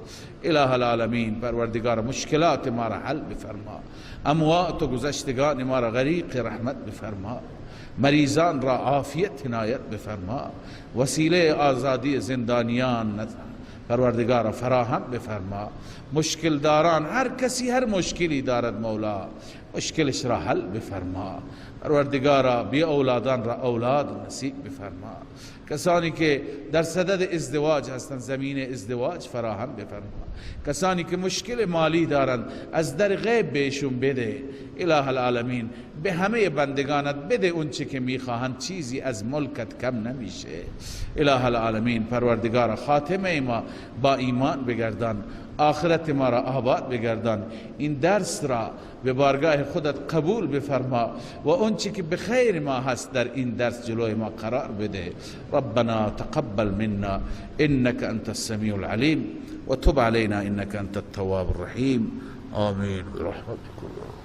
اله العالمین پروردگار مشکلات ما را حل بفرما، اموات و گذشتگان ما را غریق رحمت بفرما، مریضان را عافیت عنایت بفرما، وسیله آزادی زندانیان پروردگار فراهم بفرما، مشکل داران هر کسی هر مشکلی دارد مولا مشکلش را حل بفرما. پروردگارا بی اولادان را اولاد نصیب بفرما. کسانی که در صدد ازدواج هستند زمین ازدواج فراهم بفرما. کسانی که مشکل مالی دارند از در غیب بهشون بده. اله العالمین به همه بندگانت بده اون چه که میخواهند، چیزی از ملکت کم نمیشه. اله العالمین پروردگار خاتمه ما با ایمان بگردان، آخرت ما را آباد بگردان. این درس را به بارگاه خودت قبول بفرما و اون چی که به خیر ما هست در این درس جلوی ما قرار بده. ربنا تقبل منا انك انت السميع العليم وتب علينا انك انت التواب الرحيم. آمین برحمتك.